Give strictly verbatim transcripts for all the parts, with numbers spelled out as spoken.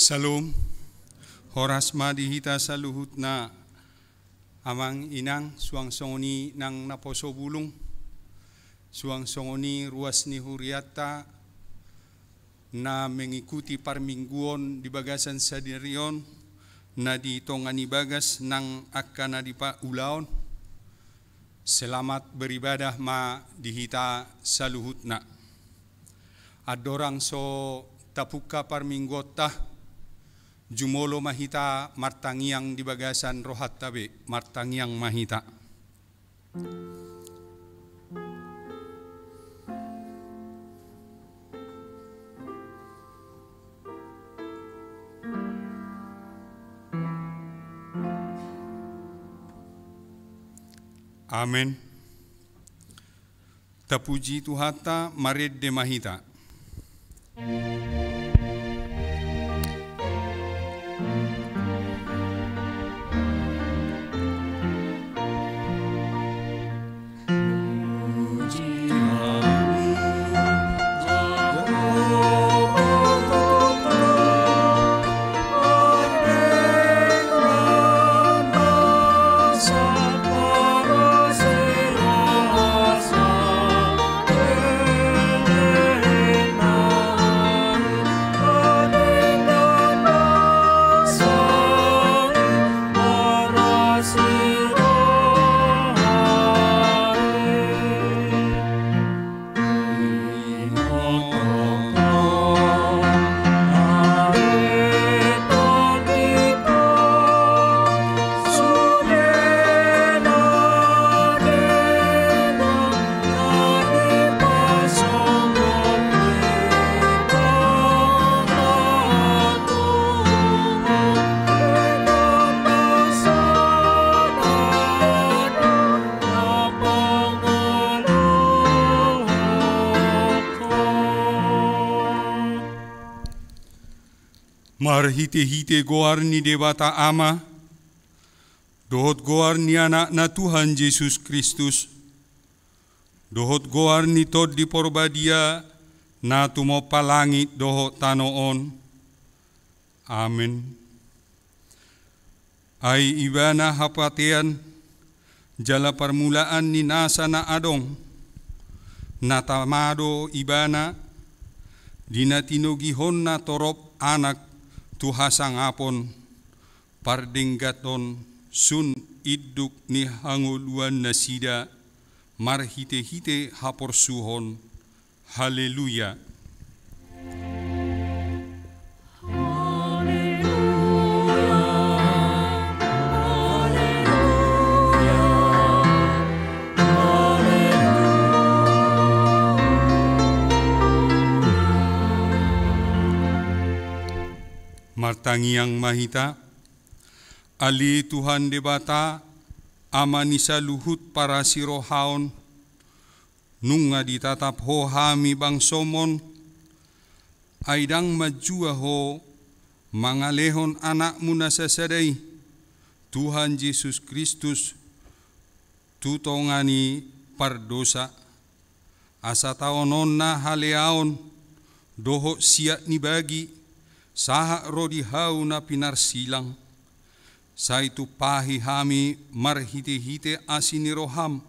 Syalom. Horas ma di hita saluhutna, amang inang, suang songon i nang naposo bulung, suang songon i ruas ni hurianta na mengikuti parmingguon di bagasan sadari on, na di tonga ni bagas nang angka na di pa-, ulaon. Selamat beribadah ma di hita saluhutna. Andorang so tapungka parmingguonta, jumolo ma hita martangiang di bagasan rohanta be, martangiang ma hita. Amen. Tapuji Tuhanta, marende ma hita. Marhitehite goar ni Debata Ama, dohot goar ni Anakna Tuhan Jesus Kristus, dohot goar ni Tondi Porbadia na tumompa langit dohot tano on. Amen. Ai Ibana hapatean jala parmulaan ni nasa na adong, na tama do Ibana, di na tinogihonna torop Anak tu hasangapon, pardengganon sun induk ni hangoluan nasida, marhitehite haporsuhon. Haleluya. Martangiang ma hita. Ale Tuhan Debata, Ama ni saluhut parasirohaon, nunga ditatap Ho hami bangsoM on, ai ndang manjua Ho mangalehon AnakMu na sasada i, Tuhan Jesus Kristus, tu tonga ni pardosa. Asa taononna haleaon dohot siat ni bagi, sahat ro di hau na pinarsilang. Sai tumpahi hami marhitehite asi ni rohaM,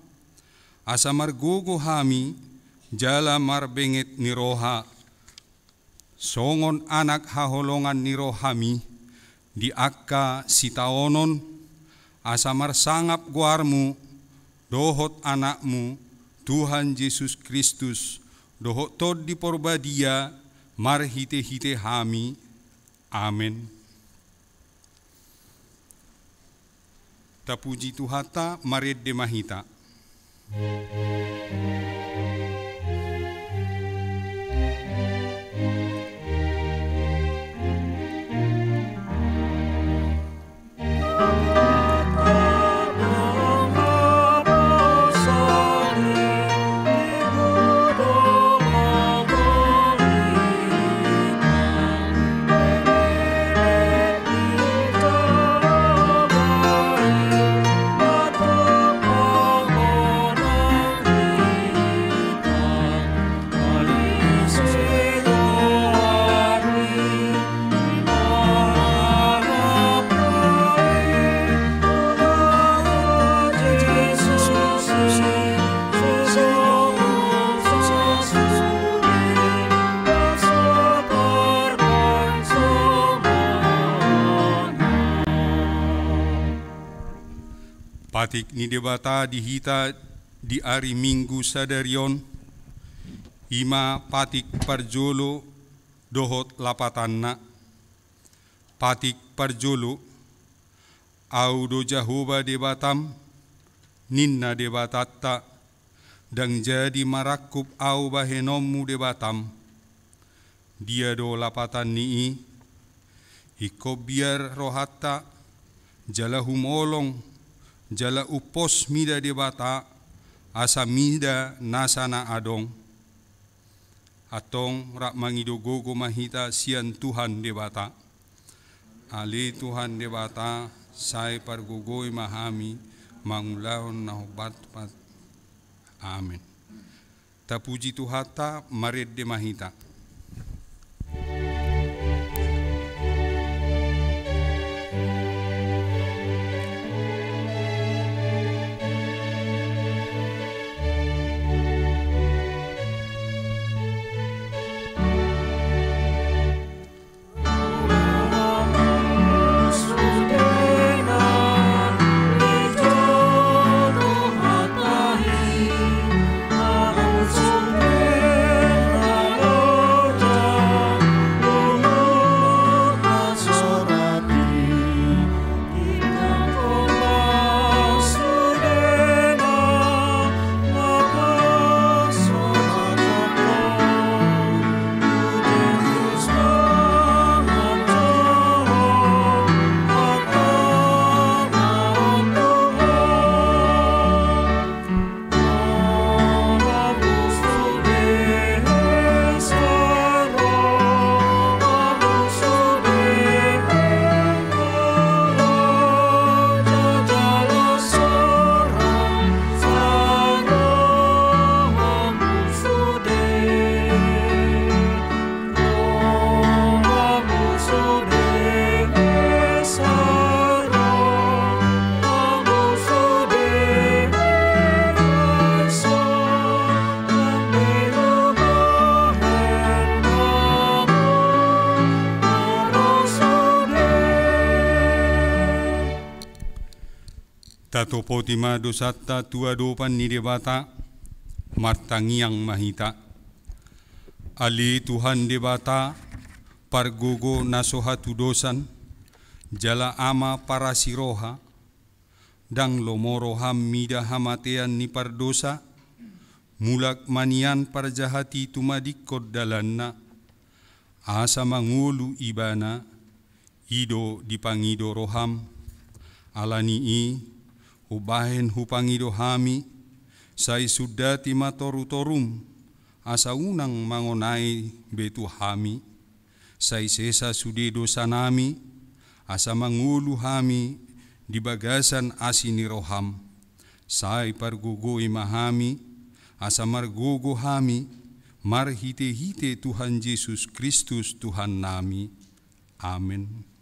asa margogo hami jala marbenget ni roha, songon anak haholongan ni rohaMi di angka sitaonon, asa marsangap goarMu dohot AnakMu, Tuhan Jesus Kristus, dohot Tondi Porbadia, marhitehite hami. Amen. Tapuji Tuhanta, marende ma hita. Patik ni Debata di hita di ari Minggu sadari on, i ma patik parjolo dohot lapatanna. Patik parjolo, Ahu do Jahowa Debatam, ninna Debatanta, ndang jadi marangkup Ahu bahenonmu Debatam. Dia do lapatan ni i? Ingkon biar rohanta, jala humolong, jala umpos mida Debata, asa mida nasa na adong. Antong rap mangido gogo ma hita sian Tuhan Debata. Ale Tuhan Debata, sai pargogoi ma hami mangulahon na hombar tu pat. Amen. Tapuji Tuhanta, marende ma hita. Tatopoti ma dosanta tu adopan ni Debata, martangiang ma hita. Ale Tuhan Debata, pargogo na so hatudosan, jala Ama parasi roha, ndang lomo roham mida hamatean ni pardosa, mulak ma nian parjahat i tumadingkon dalanna, asa mangolu ibana, i do dipangido roham. Ala ni i, umbahen hupangido hami, sai sundati ma torutorum, asa unang mangonai be tu hami. Sai sesa sude dosanami, asa mangolu hami di bagasan asi ni roham. Sai pargogoi ma hami, asa margogo hami, marhitehite Tuhan Jesus Kristus Tuhannami. Amen.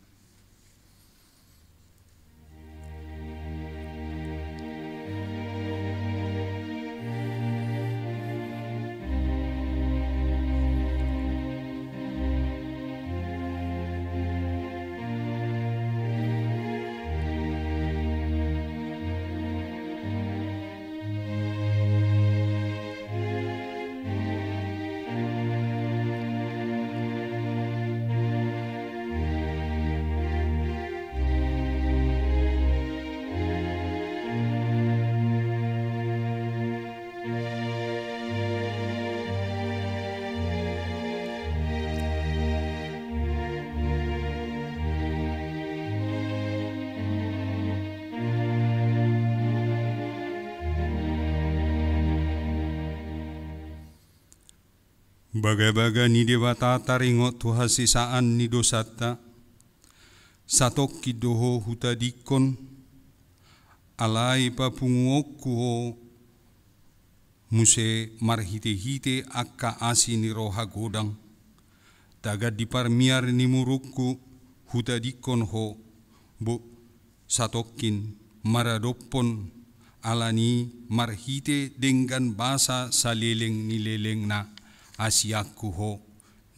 Bagabaga ni Debata taringot tu hasesaan ni dosanta, satongkin do ho hutadingkon, alai papunguonku ho muse marhitehite angka asi ni roha godang. Tagan di parmiar ni murungku hutadingkon ho, bo satongkin maradophon, ala ni marhite denggan basa saleleng ni lelengna, asianku ho,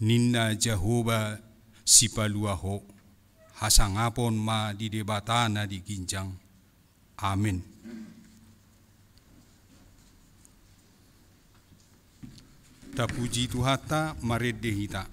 ninna Jahowa Sipalua ho. Hasangapon ma di Debata na di ginjang. Amen. Tapuji Tuhanta, marende hita.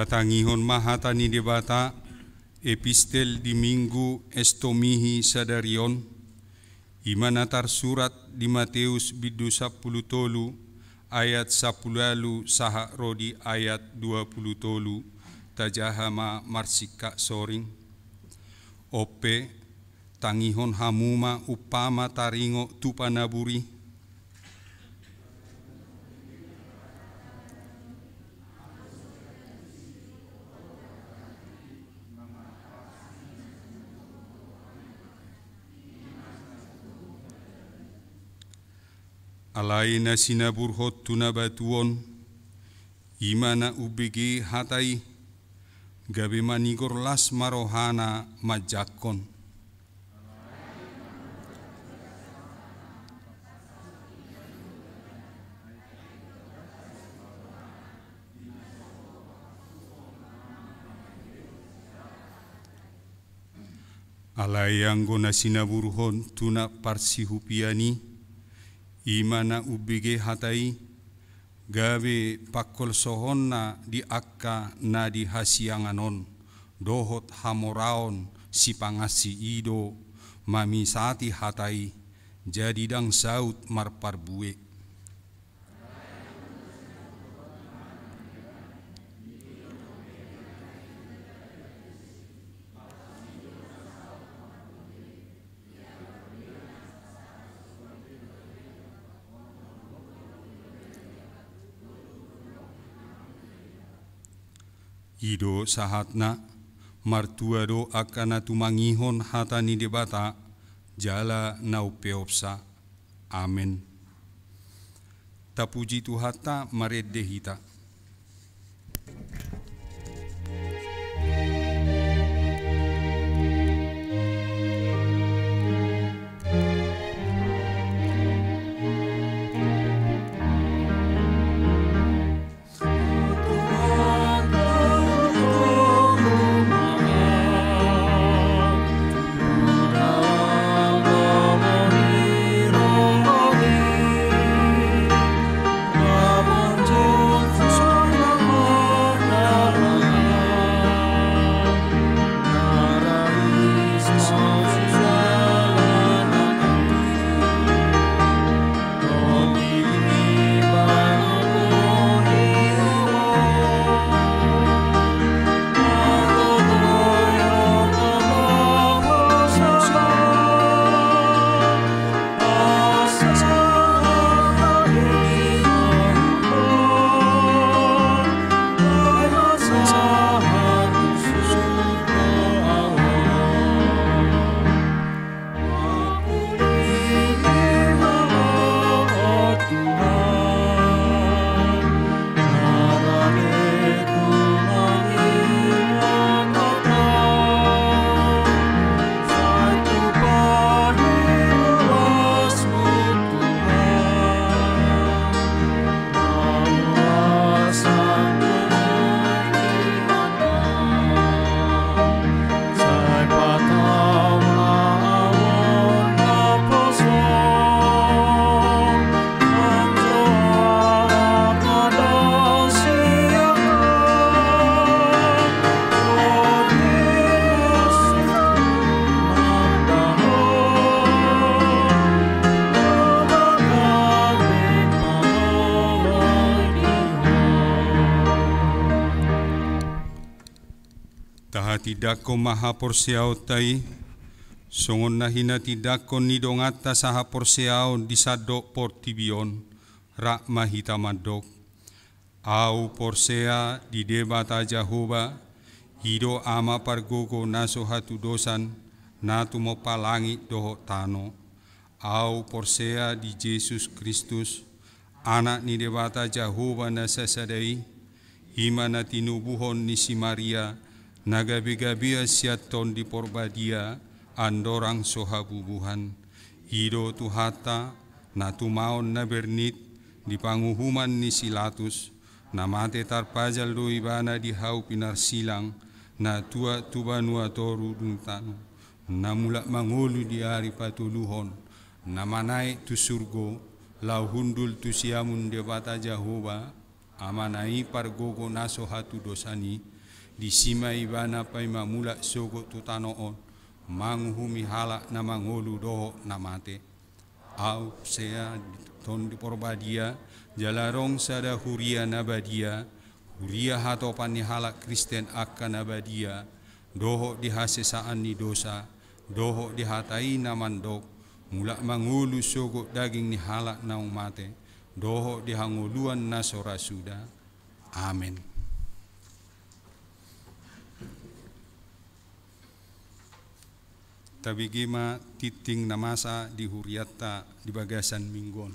Tatangihon ma hata ni Debata, epistel di Minggu Estomihi sadari on, i ma na tarsurat di Mateus bindu sampulu tolu ayat sampulu ualu sahat ro di ayat dua pulu tolu, tajaha ma marsingkat soring. On pe, tangihon hamu ma umpama taringot tu panabur i. Alai na sinaburhon tu na batuon, i ma na umbege hata i, gabe manigor las ma rohana manjangkon. Alai anggo na sinaburhon tu na parsihupian i, i ma na umbege hata i, gabe pangkolsohonna di angka na di hasiangan on, dohot hamoraon sipangansi i do mamisati hata i, jadi ndang saut marparbue. I do sahatna, martua do angka na tumangihon hata ni Debata, jala na umpeopsa. Amen. Tapuji Tuhanta, marende hita. Tindangkon ma haporseaonta i, songon na hinatindangkon ni donganta sahaporseaon di sandok portibi on, rap ma hita mandok: Ahu porsea di Debata Jahowa, i do Ama pargogo na so hatudosan, na tumompa langit dohot tano. Ahu porsea di Jesus Kristus, Anak ni Debata Jahowa na sasada i, i ma na tinubuhon ni si Maria, na gabegabean sian Tondi Porbadia, andorang so habubuhan. I do Tuhanta, na tumaon na bernit di panguhuman ni si Latus, na mate tarpajal do ibana di hau pinarsilang, na tuat tu banua toru dung tano, na mulak mangolu di ari patoluhon, na manaek tu surgo, laho hundul tu siamun Debata Jahowa, Amana i pargogo na so hatudosan i. Disi ma ibana paima mulak sogot tu tano on, manguhumi halak na mangolu dohot na mate. Ahu porsea di Tondi Porbadia, jala adong sada huria na badia, huria hatopan ni halak Kristen angka na badia, dohot di hasesaan ni dosa, dohot di hata i na mandok: Mulak mangolu sogot daging ni halak naung mate, dohot di hangoluan na so ra suda. Amen. Tabege ma tingting na masa di hurianta di bagasan minggu on.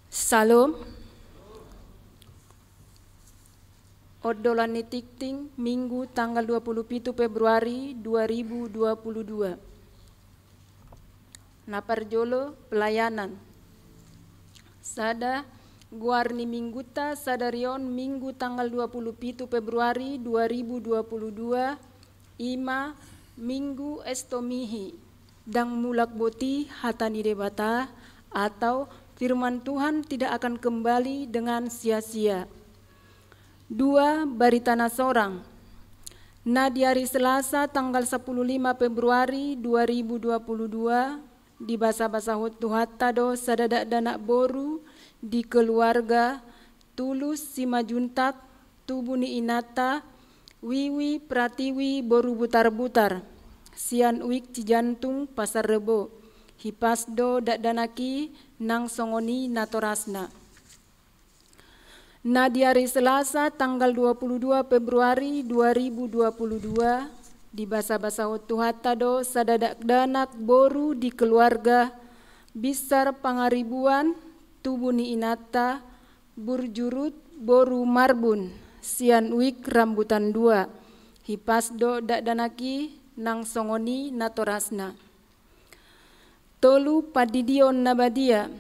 Syalom. Ondolan ni tingting, Minggu tanggal dua puluh pitu Februari dua ribu dua puluh dua. Na parjolo, pelayanan. Sada, goar ni Mingguta sadari on, Minggu tanggal dua puluh pitu Februari dua ribu dua puluh dua, i ma Minggu Estomihi, ndang mulak boti hata ni Debata, atau firman Tuhan tidak akan kembali dengan sia-sia. Dua, barita na sorang. Na di ari Selasa tanggal sapuluh lima Februari dua ribu dua puluh dua, dibasabasahon Tuhanta do sada dakdanak boru di keluarga Tulus Simanjuntak, tubu ni inanta Wiwi Pratiwi boru Butarbutar, sian Wik Cijantung, Pasar Rebo. Hipas do dakdanak i nang songon i natorasna. Na di ari Selasa tanggal dua puluh dua Februari dua ribu dua puluh dua, dibasabasahon Tuhanta do sada dakdanak boru di keluarga Binsar Pangaribuan, tubu ni inanta Burjurut boru Marbun, sian Wik Rambutan dua. Hipas do dakdanak i nang songon i natorasna. Tolu, pandidion na badia.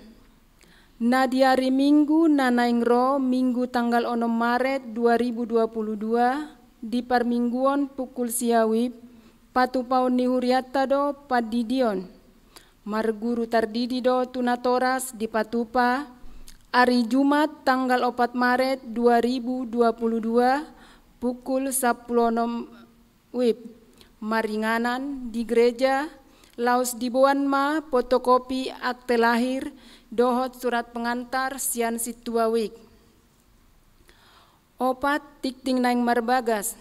Na di ari Minggu na naeng ro, Minggu tanggal onom Maret dua ribu dua puluh dua, di parmingguon pukul sia wib, patupaon ni hurianta do pandidion. Marguru tardidi do tu natoras dipatupa, ari Jumat tanggal opat Maret dua ribu dua puluh dua, pukul sampulu onom wib, maringanan di gereja, laos diboan ma fotokopi akte lahir dohot surat pengantar sian sintua Wik. Opat, tingting naeng marbagas.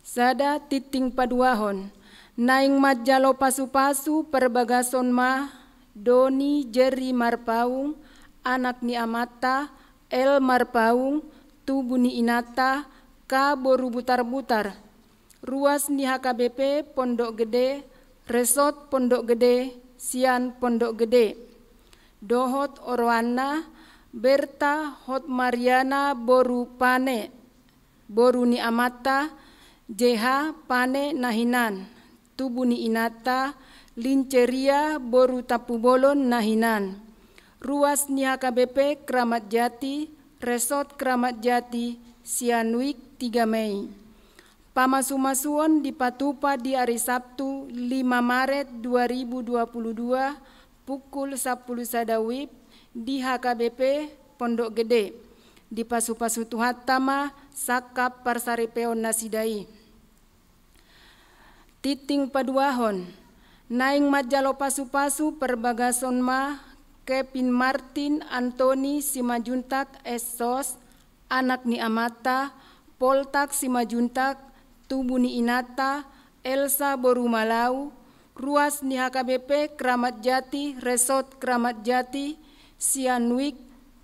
Sada, tingting paduahon. Naeng manjalo pasupasu parbagason ma Doni Jerry Marpaung, anak ni amanta L Marpaung, tubu ni inanta K boru Butarbutar, ruas ni H K B P Pondok Gede, Resort Pondok Gede, sian Pondok Gede, dohot oroanna Berta Hotmariana boru Pane, boru ni amanta J H Pane na hinan, tubu ni inanta Linceria boru Tampubolon na hinan, ruas ni H K B P Kramat Jati, Resort Kramat Jati, sian Wik tiga Mei. Pamasumasuon dipatupa di ari Sabtu lima Maret dua ribu dua puluh dua, pukul sampulu sada wib di H K B P Pondok Gede. Dipasupasu Tuhanta ma sangkap parsaripeon nasida i. Tingting paduahon, naeng manjalo pasupasu parbagason ma Kevin Martin Antoni Simanjuntak S.Sos, anak ni amanta, Poltak Simanjuntak, tubu ni inanta, Elsa boru Malau, ruas ni H K B P Kramat Jati, Resort Kramat Jati, sian wik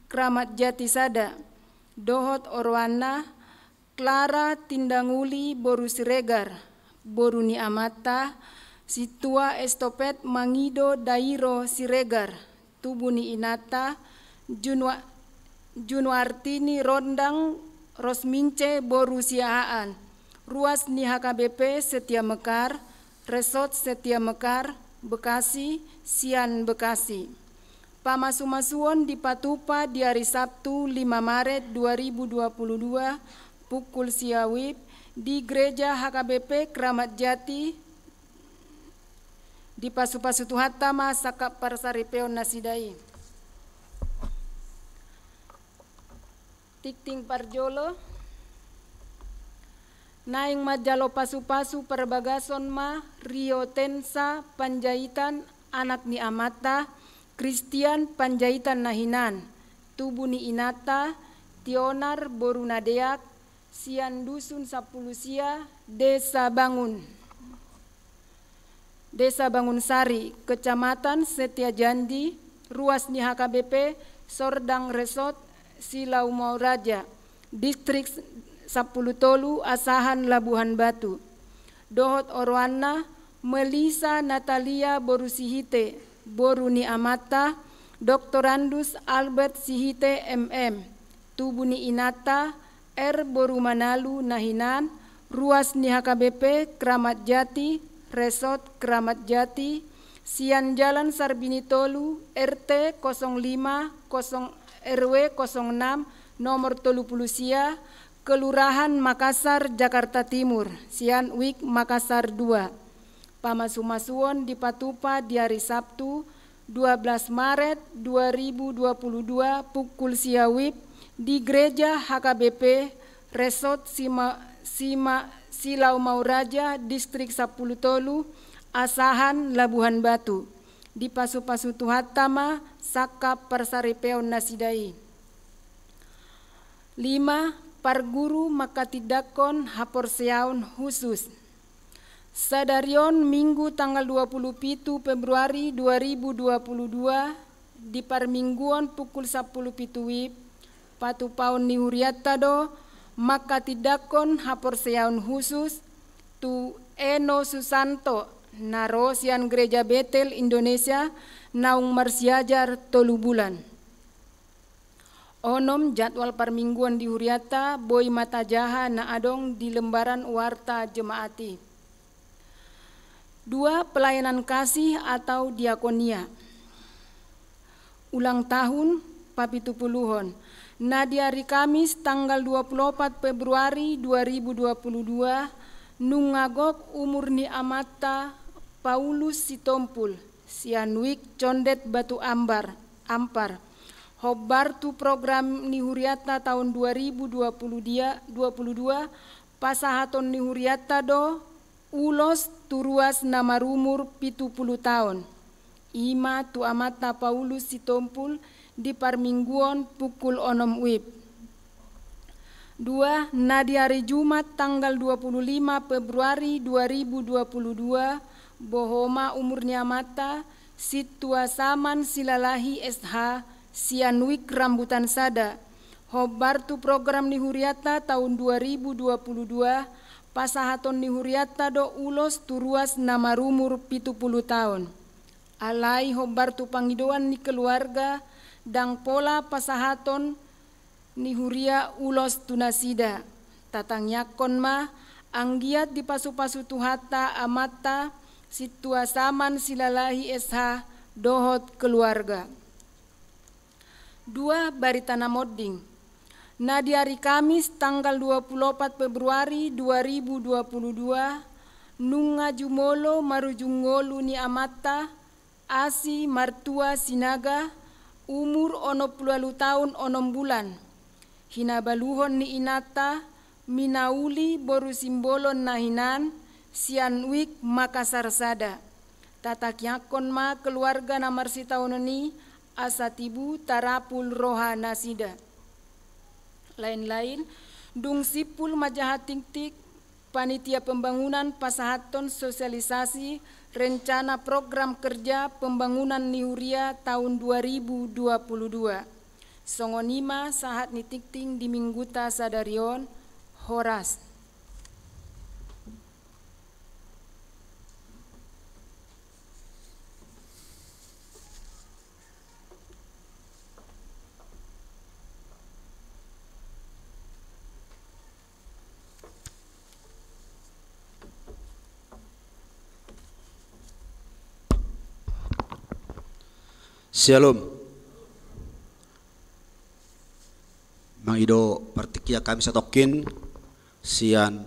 Kramat Jati sada, dohot oroanna, Klara Tindanguli boru Siregar, boru ni amanta, Sintua Estopet Mangido Dairo Siregar, tubu ni inanta, Junua-, Junuartini Rondang Rosmince boru Siahaan, ruas ni H K B P Setia Mekar, Resort Setia Mekar, Bekasi, sian Bekasi. Pamasumasuon dipatupa di ari Sabtu lima Maret dua ribu dua puluh dua pukul sia wib di Gereja H K B P Kramat Jati. Dipasupasu Tuhanta ma sangkap parsaripeon nasida i. Tingting parjolo, naeng manjalo pasupasu parbagason ma Rio Tensa Panjaitan, anak ni amanta, Kristian Panjaitan na hinan, tubu ni inanta, Tionar boru Nadeak, sian Dusun Sampulu Sia, Desa Bangun, Desa Bangun Sari, Kecamatan Setia Janji, ruas ni H K B P Sordang Resort Silau Maoraja, Distrik Sampulu Tolu, Asahan, Labuhan Batu. Dohot oroanna, Melisa Natalia boru Sihite, boru ni amanta, Doktorandus Albert Sihite M M, tubu ni inanta, R boru Manalu na hinan, ruas ni H K B P Kramat Jati, Resort Kramat Jati, sian Jalan Sarbini tolu, R T kosong lima, kosong, R W kosong enam, nomor tolu pulu sia, Kelurahan Makassar, Jakarta Timur, sian wik Makassar dua. Pamasumasuon dipatupa di ari Sabtu, dua belas Maret dua ribu dua puluh dua, pukul sia wib, di Gereja H K B P Resort Sima-, Sima-, Silau Maoraja, Distrik Sampulu Tolu, Asahan, Labuhan Batu. Dipasupasu Tuhanta ma sangkap parsaripeon nasida i. Lima, parguru manghatindanghon haporseaon husus. Sadari on Minggu tanggal dua puluh pitu Februari dua ribu dua puluh dua, di parmingguon pukul sampulu pitu wib, patupaon ni hurianta do manghatindanghon haporseaon husus tu Eno Susanto, na ro sian Gereja Betel Indonesia, naung marsiajar tolu bulan. Onom, jadwal parmingguon di hurianta boi ma tajaha na adong di lembaran warta jemaat i. Dua, pelayanan kasih atau diakonia. Ulang tahun, papitupuluhon. Na di ari Kamis tanggal dua puluh opat Februari dua ribu dua puluh dua, nunga gok umur ni amanta Paulus Sitompul, sian wik Condet Batu Ambar, Ampar. Hombar tu program ni hurianta taon dua ribu dua puluh dia, dua puluh dua, pasahaton ni hurianta do ulos tu ruas na marumur pitu pulu taon. I ma tu amanta Paulus Sitompul di parmingguon pukul onom wib. Dua, na di ari Jumat tanggal dua puluh lima Februari dua ribu dua puluh dua, boho ma umur ni amanta, Sintua Saman Silalahi S H, sian wik Rambutan sada. Hombar tu program ni hurianta taon dua ribu dua puluh dua, pasahaton ni hurianta do ulos tu ruas na marumur pitu pulu taon. Alai hombar tu pangidoan ni keluarga, ndang pola pasahaton ni huria ulos tu nasida. Tatangiangkon ma, anggiat dipasupasu Tuhanta amanta, Sintua Saman Silalahi S H, dohot keluarga. Dua, barita na monding. Na di ari Kamis tanggal dua puluh opat Februari dua ribu dua puluh dua, nunga jumolo marujung ngolu ni amanta, Asi Martua Sinaga, umur onom pulu ualu taon onom bulan, hinabaluhon ni inanta Minauli boru Simbolon na hinan, sian Wijk Makassar sada. Tatangiangkon ma keluarga na marsitaonon i asa tibu tarapul roha nasida. Lain-lain, dung simpul manjaha tingting, Panitia Pembangunan pasahathon sosialisasi rencana program kerja pembangunan ni huria tahun dua ribu dua puluh dua. Songon i ma sahat ni tingting di mingguta sadari on. Horas. Syalom. Mangido partingkian hami satongkin sian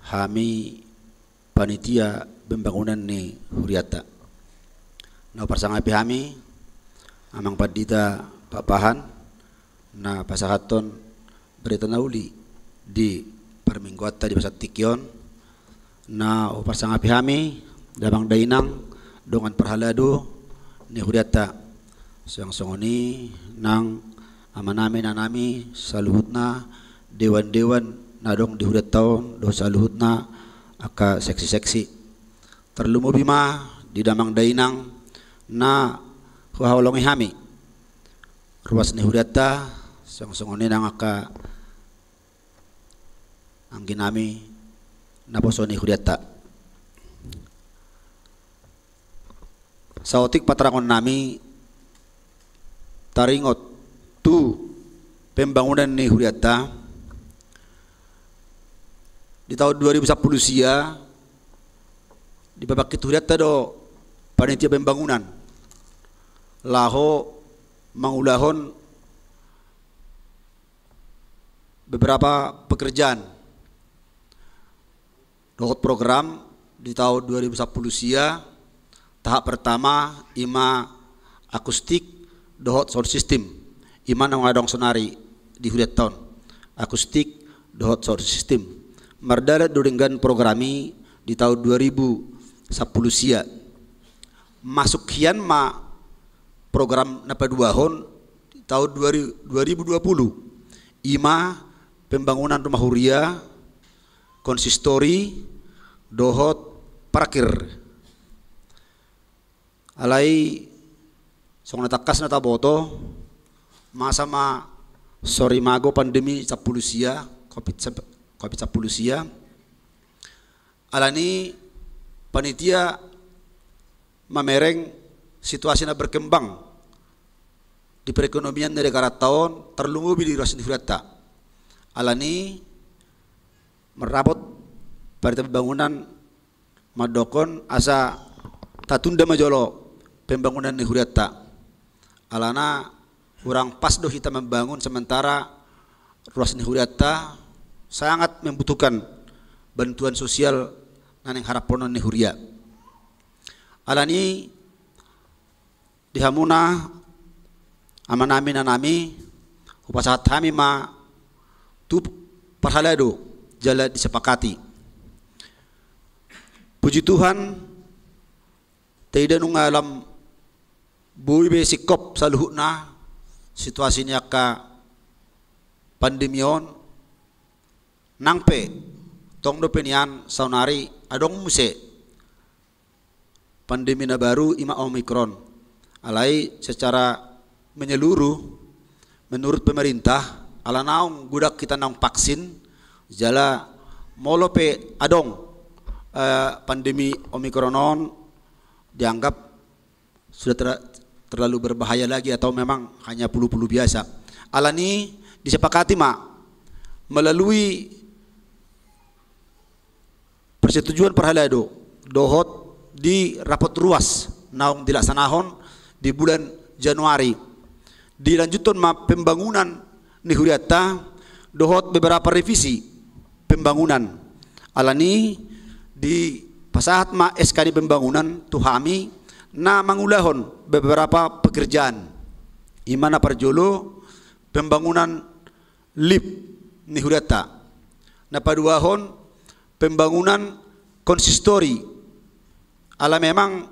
hami panitia pembangunan ni hurianta. Na huparsangapi hami Amang Pandita Pakpahan na pasahathon berita na uli di parmingguanta di pasahat tingki on. Na huparsangapi hami damang dainang dongan parhalado ni hurianta. Songon i nang amanami, inanami saluhutna, dewan-dewan na adong di hurianta on dohot saluhutna angka seksi-seksi. Tarlumobi ma di damang dainang na huhaholongi hami ruas ni hurianta, songon i nang angka angginami naposo ni hurianta. Saotik patarangonnami taringot tu pembangunan ni hurianta. Di tahun dua ribu sampulu sia dipabangkit hurianta do panitia pembangunan laho mangulahon beberapa pekerjaan dohot program di tahun dua ribu sampulu sia. Tahap pertama ima akustik dohot sound system, ima na adong sonari di hurianta on, akustik dohot sound system. Mardalan do denggan program i di tahun dua ribu sampulu sia. Masuk hian ma program na paduahon di tahun dua ribu dua puluh, ima pembangunan rumah huria, konsistori dohot parkir. Alai songon na tangkas na taboto, masa ma sorimago pandemi sampulu sia, covid, covid sampulu sia. Alani panitia mamereng situasi na berkembang di perekonomian na di negaranta on, tarlumobi di ruas ni hurianta. Alani marrapot panitia pembangunan mandokkon asa tatunda ma jolo pembangunan ni hurianta. Alana hurang pas do hita membangun sementara ruas ni hurianta sangat membutuhkan bantuan sosial na naeng haraphonon ni huria. Alani di hamuna amanami, inanami, hupasahat hami ma tu parhalado jala disepakati. Puji Tuhan, taida nunga lam boi be singkop saluhutna situasi ni angka pandemi on. Nang pe tong dope nian saonari adong muse pandemi na baru, ima Omicron. Alai secara menyeluruh menurut pemerintah, ala naung godang hita naung vaksin, jala molo pe adong, eh, pandemi Omicron on dianggap sudah ter-, terlalu berbahaya lagi atau memang hanya flu-flu biasa. Alani disepakati ma melalui persetujuan parhalado dohot di rapot ruas naung dilaksanahon di bulan Januari. Dilanjuthon ma pembangunan ni hurianta dohot beberapa revisi pembangunan. Alani di Pasahat ma S K ni pembangunan tu hami na mangulahon beberapa pekerjaan. I ma na parjolo pembangunan lift ni hurianta. Na paduahon pembangunan konsistori. Ala memang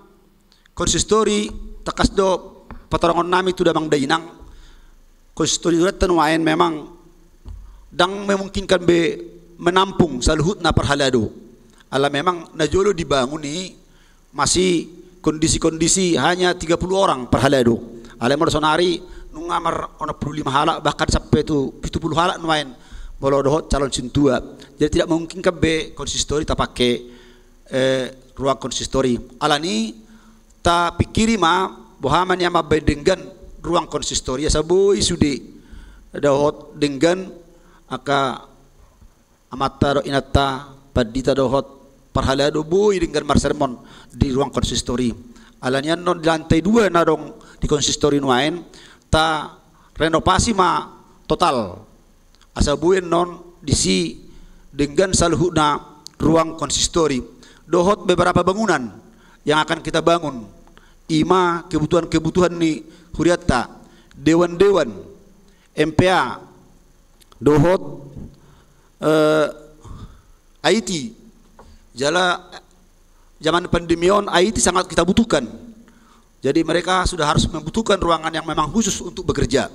konsistori, tangkas do patorangon nami tu damang dainang, konsistori hurianta nuaeng memang ndang memungkinkan be menampung saluhutna parhalado. Ala memang na jolo dibangun i masih kondisi-kondisi hanya tiga puluh orang parhalado. Alai molo sonari nunga mar onom puluh lima halak, bahkan sampai tu pitu puluh halak nuaeng molo dohot calon sintua. Jadi tidak memungkinkan be konsistori tapake, eh, ruang konsistori. Alani i tapikiri ma boha ma nian mambaen denggan ruang konsistori asa boi sude dohot denggan angka amanta dohot inanta, pandita dohot parhalado boi denggan marsermon di ruang konsistori. Alani i annon di lantai dua na adong di konsistori nuaeng tarenovasi ma total. Asa boi annon disi denggan saluhutna ruang konsistori dohot beberapa bangunan yang akan kita bangun. I ma kebutuhan-kebutuhan ni hurianta, dewan-dewan, M P A, dohot, eh, I T. Jala zaman pandemi on I T sangat kita butuhkan. Jadi mereka sudah harus membutuhkan ruangan yang memang khusus untuk bekerja.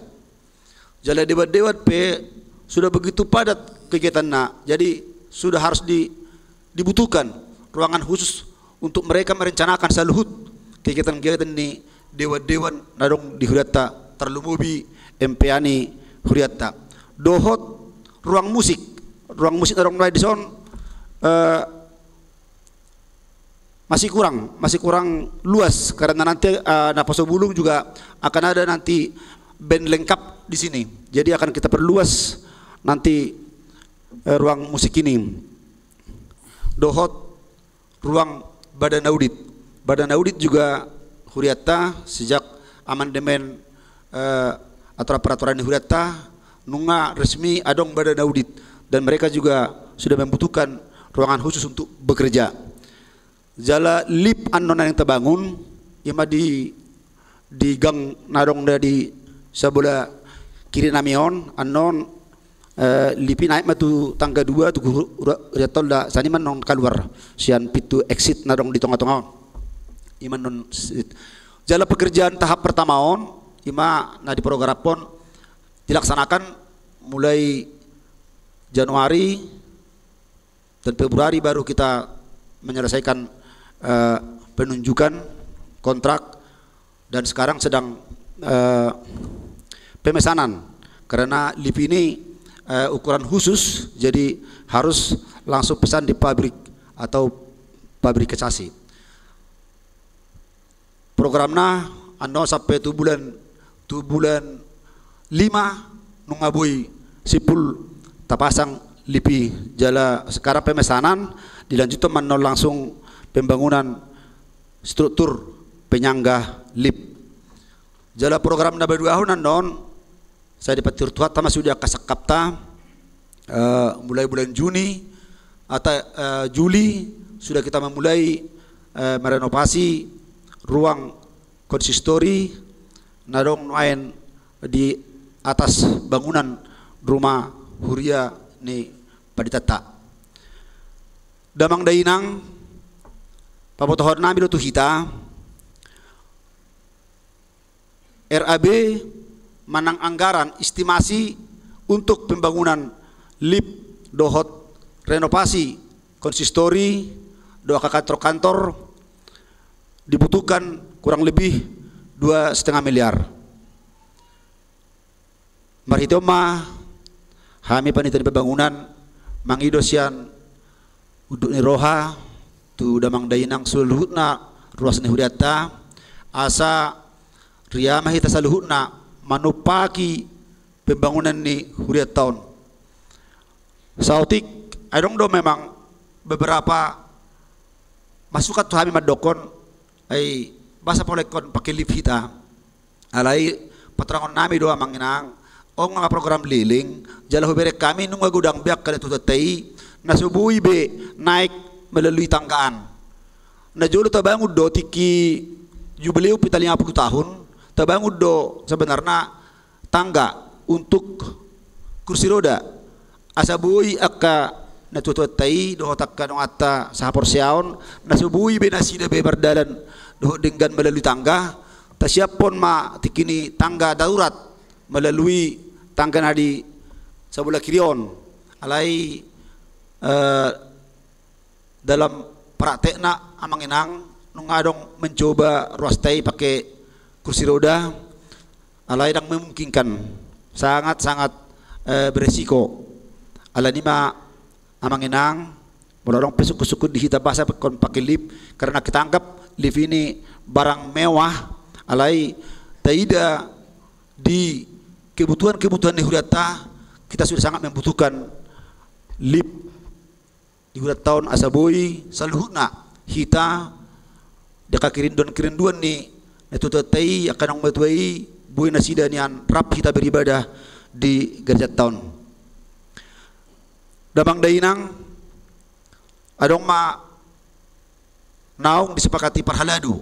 Jala dewan-dewan pe sudah begitu padat kegiatanna, jadi sudah harus di, dibutuhkan ruangan khusus untuk mereka merencanakan saluhut kegiatan-kegiatan ni dewan-dewan na adong di hurianta, tarlumobi M P A ni hurianta. Dohot ruang musik, ruang musik na adong nai dison, eh, masih kurang, masih kurang luas karena nanti, eh, naposo bulung juga akan ada nanti band lengkap di sini. Jadi akan kita perluas nanti, eh, ruang musik ini. Dohot ruang badan audit. Badan audit juga hurianta sejak amandemen, eh, aturan peraturan ni hurianta nunga resmi adong badan audit dan mereka juga sudah membutuhkan ruangan khusus untuk bekerja. Jala lift annon na naeng tabangun, i ma di, di gang na adong di sabola kiri nami on, annon, eh, lift i naek ma tu tangga dua, tu hu-, hu-, hurianta on, sian i ma annon kaluar, sian pintu exit na adong di tonga-tonga on. I ma annon sit. Jala pekerjaan tahap pertama on, i ma na diprogramhon dilaksanakan mulai Januari dan Februari baru kita menyelesaikan, eh, penunjukan kontrak dan sekarang sedang, eh, pemesanan karena lift ini, eh, ukuran khusus, jadi harus langsung pesan di pabrik atau fabrikasi. Programna annon sampai tu bulan, tu bulan lima nunga boi simpul tapasang lift i. Jala sekarang pemesanan, dilanjutkan ma annon langsung pembangunan struktur penyangga lift. Jala program na paduahon annon, sai dipaturut Tuhanta ma sude angka sangkapta, eh, mulai bulan Juni atau, eh, Juli sudah kita memulai, eh, merenovasi ruang konsistori na adong nuaeng di atas bangunan rumah huria ni panditanta. Damang dainang, pabotohon nami do tu hita, R A B manang anggaran estimasi untuk pembangunan lift dohot renovasi konsistori dohot kantor-kantor dibutuhkan kurang lebih dua setengah miliar. Marhite on ma hami panitia ni pembangunan mangido sian unduk ni roha tu damang dainang saluhutna ruas ni hurianta, asa ria ma hita saluhutna manumpaki pembangunan ni hurianta on. Saotik, adong do memang beberapa masukan tu hami mandokkon, ai boasa pola ingkon pake lift hita. Alai patorangon nami do amang inang, on ma program leleng, jala hubereng hami nunga godang be angka datuanta i na so boi be naek melalui tangga an. Na jolo tabangun do tingki jubileum hita lima puluh tahun, tabangun do sebenarna tangga untuk kursi roda. Asa boi angka natuatuanta i dohot angka donganta sahaporseaon, na so boi be nasida be mardalan dohot denggan melalui tangga, tasiaphon ma tingki ni tangga darurat melalui tangga na di sabola kiri on. Alai, eh, dalam praktekna, Amang Inang, nunga adong mencoba ruasta i pake kursi roda, alai ndang memungkinkan, sangat-sangat, eh, beresiko. Alani i ma, Amang Inang, molo adong pe sungkun-sungkun di hita boasa pe ingkon pake lift, karena kita anggap lift ini barang mewah, alai taida di kebutuhan-kebutuhan ni hurianta, kita sudah sangat membutuhkan lift di hurianta on asa boi saluhutna hita di angka kerinduan-kerinduan ni natuatuanta i, angka naung matua i, boi nasida nian rap hita beribadah di gerejanta on. Damang dainang, adong ma naung disepakati parhalado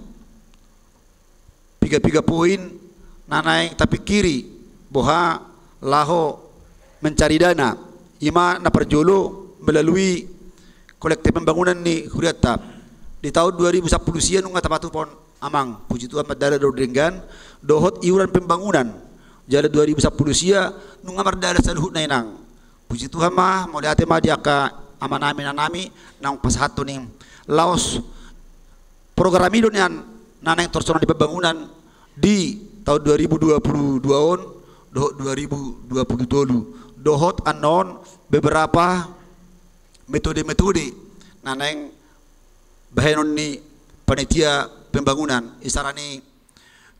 piga-piga poin na naeng tapingkiri boha laho mencari dana. I ma na parjolo melalui kolektif pembangunan ni hurianta. Di taon dua ribu sampulu sia nunga tapatupa on, Amang, puji Tuhan, mardalan do denggan, dohot iuran pembangunan. Jala dua ribu sampulu sia nunga mardalan saluhutna, Inang. Puji Tuhan ma, mauliate ma di angka amanami, inanami naung pasahathon i. Laos program i do nian na naeng torus songon i di pembangunan di taon dua ribu dua puluh dua on dohot dua ribu dua puluh tolu. Dohot annon beberapa metode-metode na naeng bahenon ni panitia pembangunan. Isarana i,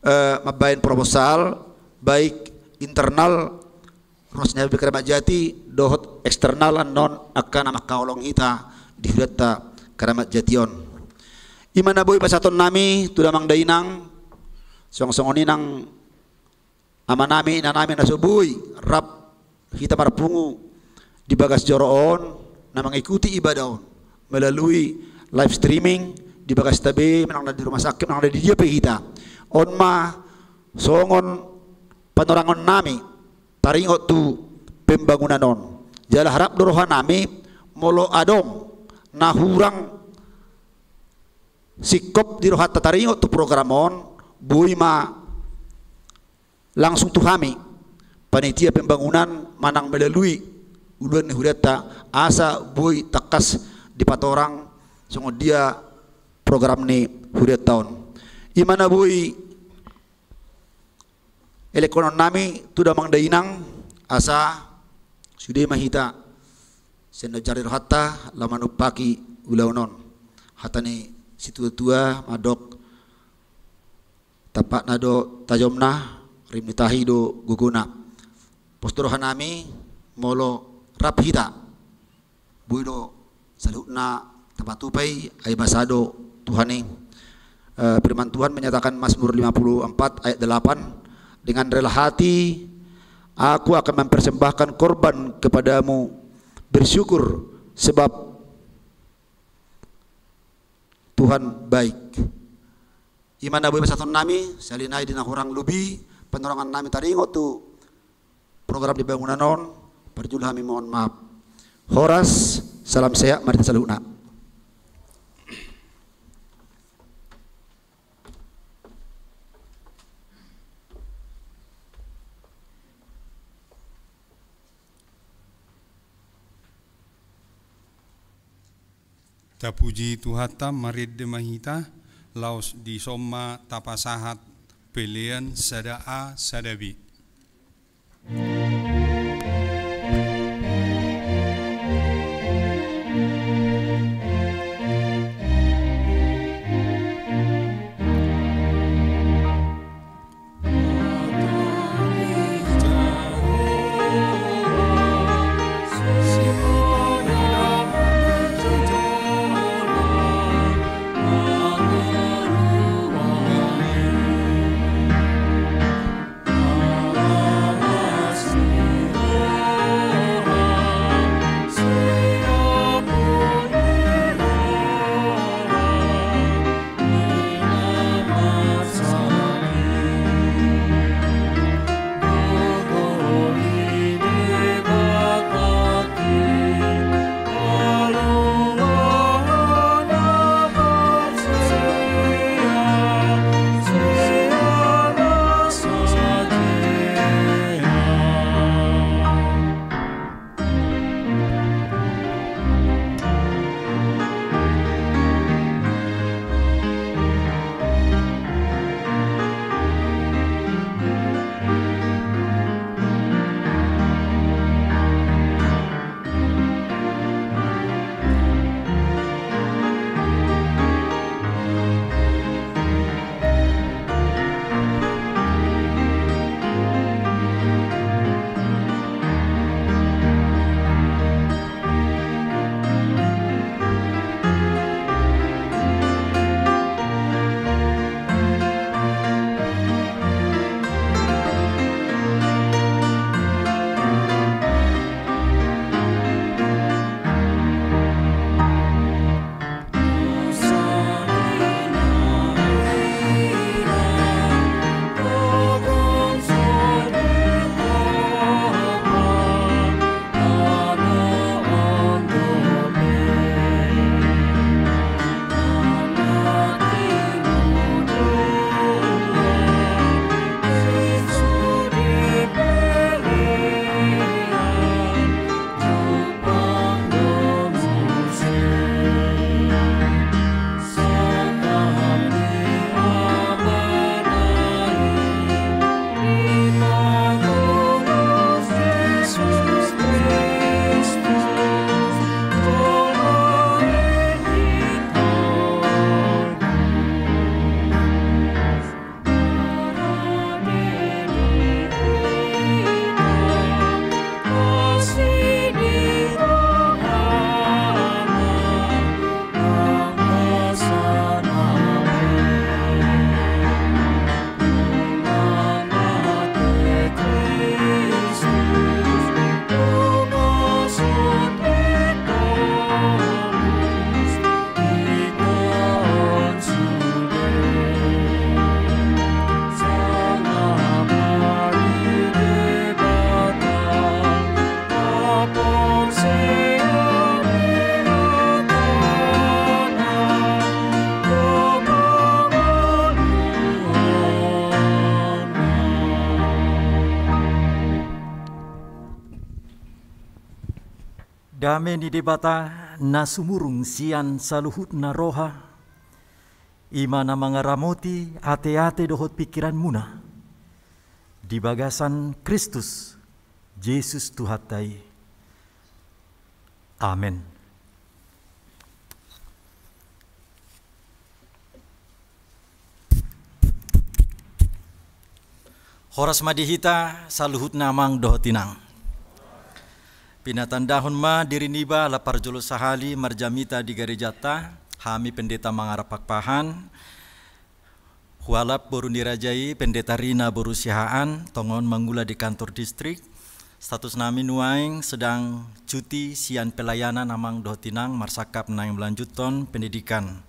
eh, mambahen proposal, baik internal ruas ni H P B Kramat Jati dohot eksternal annon angka na mangkaholongi hita di hurianta Kramat Jati on. I ma na boi pasahatonnami tu damang dainang, songon-songon i nang amanami, inanami na so boi rap hita marpungu di bagas joro on, na mengikuti ibadah on melalui live streaming di bagasta be, manang na di rumah sakit, manang na di dia pe hita. On ma songon panorangonnami taringot tu pembangunan on. Jala harap do rohanami, molo adong na hurang singkop di rohanta taringot tu program on, boi ma langsung tu hami panitia pembangunan manang melalui uluan ni hurianta, asa boi tangkas dipatorang songon dia program ni hurianta on. I ma na boi elekkononnami tu damang dainang, asa sude ma hita sian na ujar ni rohanta laho manumpahi ulaon on. Hata ni situatua mandok, tampakna do tajomna, rim ni tahi do gogona. Pos do rohanami, molo rap hita, boi do saluhutna tapatupa i, ai basa do Tuhan i. Eh, firman Tuhan menyatakan, Mazmur lima puluh empat ayat delapan, "Dengan rela hati aku akan mempersembahkan korban kepadamu, bersyukur sebab Tuhan baik." I ma na boi pasahatonnami, sahali nai di na hurang lobi panorangannami taringot tu program di bangunan on, parjolo hami mohon maaf. Horas, salam sehat ma di hita saluhutna. Tapuji Tuhanta, marende ma hita, laos dison ma tapasahat pelean sada A sada B. Dame ni Debata na sumurung sian saluhutna roha, i ma na mangaramoti ateate dohot pingkiranmuna di bagasan Kristus Jesus Tuhanta i. Amen. Horas ma di hita saluhutna amang dohot inang. Pinatandahon ma diri niba ala parjolo sahali marjamita di garejanta, hami pendeta mangarap pakpahan, hualap boru ni raja i, Pendeta Rina boru Siahaan, tongon mangula di kantor distrik. Status nami nuaeng sedang cuti sian pelayanan amang dohot inang, marsangkap naeng melanjuthon pendidikan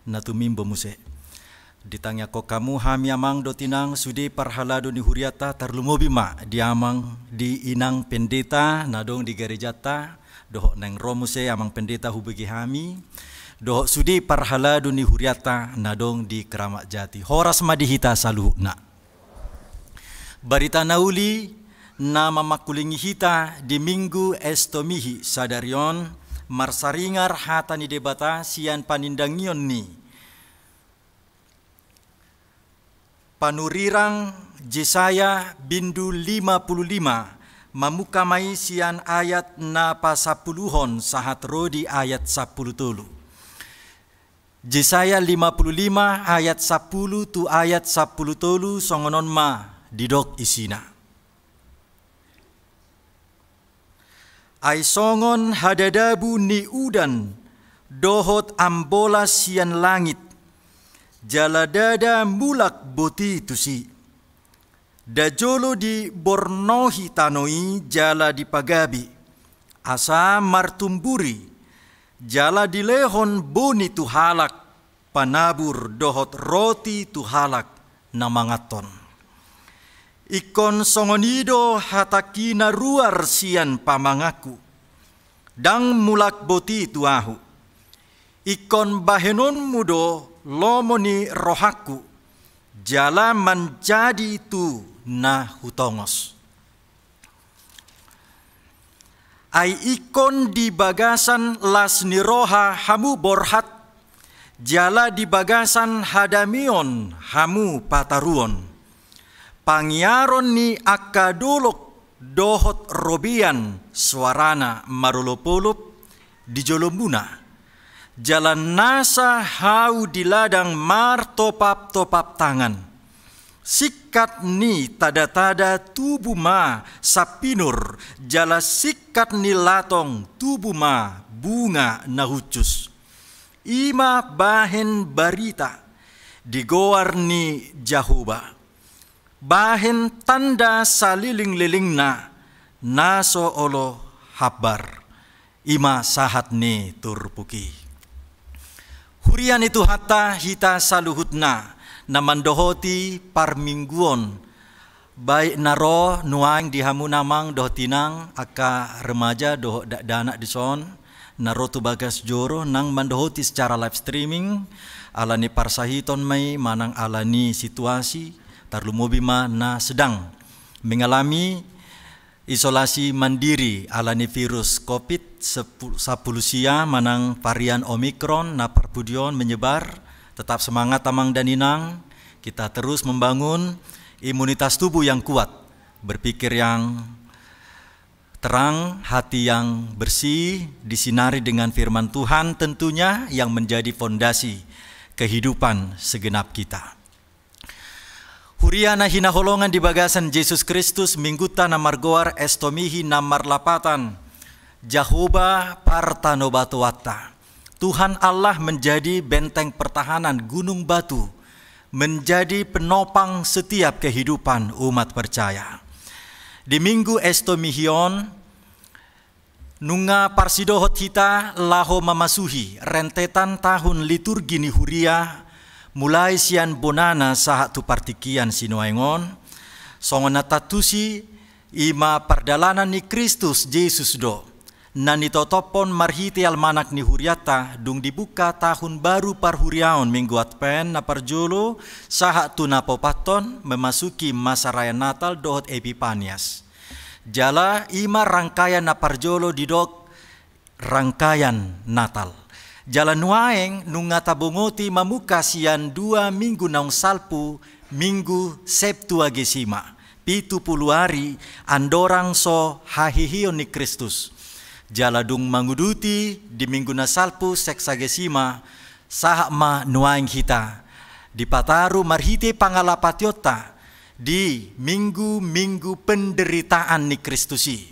na tumimbo muse. Ditangiangkon hamu hami amang dohot inang sude parhalado ni hurianta, tarlumobi ma di amang di inang pendeta na adong di garejanta, dohot naeng ro muse amang pendeta hubege hami, dohot sude parhalado ni hurianta na adong di Keramat Jati. Horas ma di hita saluhutna. Barita na uli na mamangkulingi hita di Minggu Estomihi sadari on, marsaringar hata ni Debata sian panindangion ni panurirang Jesaya bindu lima pulu lima, mamungka ma i sian ayat na pasampuluhon sahat ro di ayat sampulu tolu. Jesaya lima pulu lima ayat sampulu tu ayat sampulu tolu, songon on ma didok isina. Ai songon hadadabu ni udan dohot ambolas sian langit, jala ndada mulak boti tusi. Nda jolo dibornohi tano i jala dipagabe, asa martumburi, jala dilehon boni tu halak panabur dohot roti tu halak na manganhon. Ingkon songon i do hatangki na ruar sian pamanganku, ndang mulak boti tu ahu. Ingkon bahenonmu do lomo ni rohangku, jala manjadi tu na hutongos. Ai ingkon di bagasan las ni roha hamu borhat, jala di bagasan hadameon hamu pataruon. Pangiaron ni angka dolok dohot robean soarana marolopolop di jolomuna. Jala nasa hau di ladang martopaptopap tangan. Singkat ni tadatada tubu ma sampinur, jala singkat ni latong tubu ma bunga na hushus. I ma bahen barita di goar ni Jahowa, bahen tanda salelenglelengna na so olo hambar. I ma sahat ni turpuk i. Huria ni Tuhanta, hita saluhutna na mandohoti parmingguon, baik na ro nuaeng di hamu amang dohot inang, angka remaja dohot dakdanak dison, na ro tu bagas joro nang mandohoti secara live streaming, ala ni parsahiton ma i manang ala ni situasi, tarlumobi ma na sedang mengalami isolasi mandiri ala ni virus covid sampulu sia manang varian Omicron na parpudi on menyebar. Tetap semangat amang dan inang, kita terus membangun imunitas tubuh yang kuat, berpikir yang terang, hati yang bersih, disinari dengan firman Tuhan tentunya yang menjadi fondasi kehidupan segenap kita. Huria na hinaholongan di bagasan Jesus Kristus, Minggunta na margoar Estomihi na marlapatan Jahowa partanobatoanta. Tuhan Allah menjadi benteng pertahanan gunung batu, menjadi penopang setiap kehidupan umat percaya. Di Minggu Estomihi on, nunga parsidohot hita laho mamasuhi rentetan tahun liturgi ni huria, mulai sian bonana sahat tu partingkian sinuaeng on. Songon na tantusi, i ma pardalanan ni Kristus Jesus do na nitotophon marhite almanak ni hurianta, dung dibuka tahun baru parhuriaon Minggu Advent na parjolo sahat tu na paopathon memasuki masa raya Natal dohot Epipanias. Jala i ma rangkaian na parjolo didok rangkaian Natal. Jala nuaeng nunga tabongoti mamungka sian dua minggu naung salpu, Minggu Septuagesima, pitu pulu ari andorang so haheheon ni Kristus. Jala dung manguduti di minggu na salpu Sexagesima, sahat ma nuaeng hita dipataru marhite pangalapationta di minggu-minggu penderitaan ni Kristus i,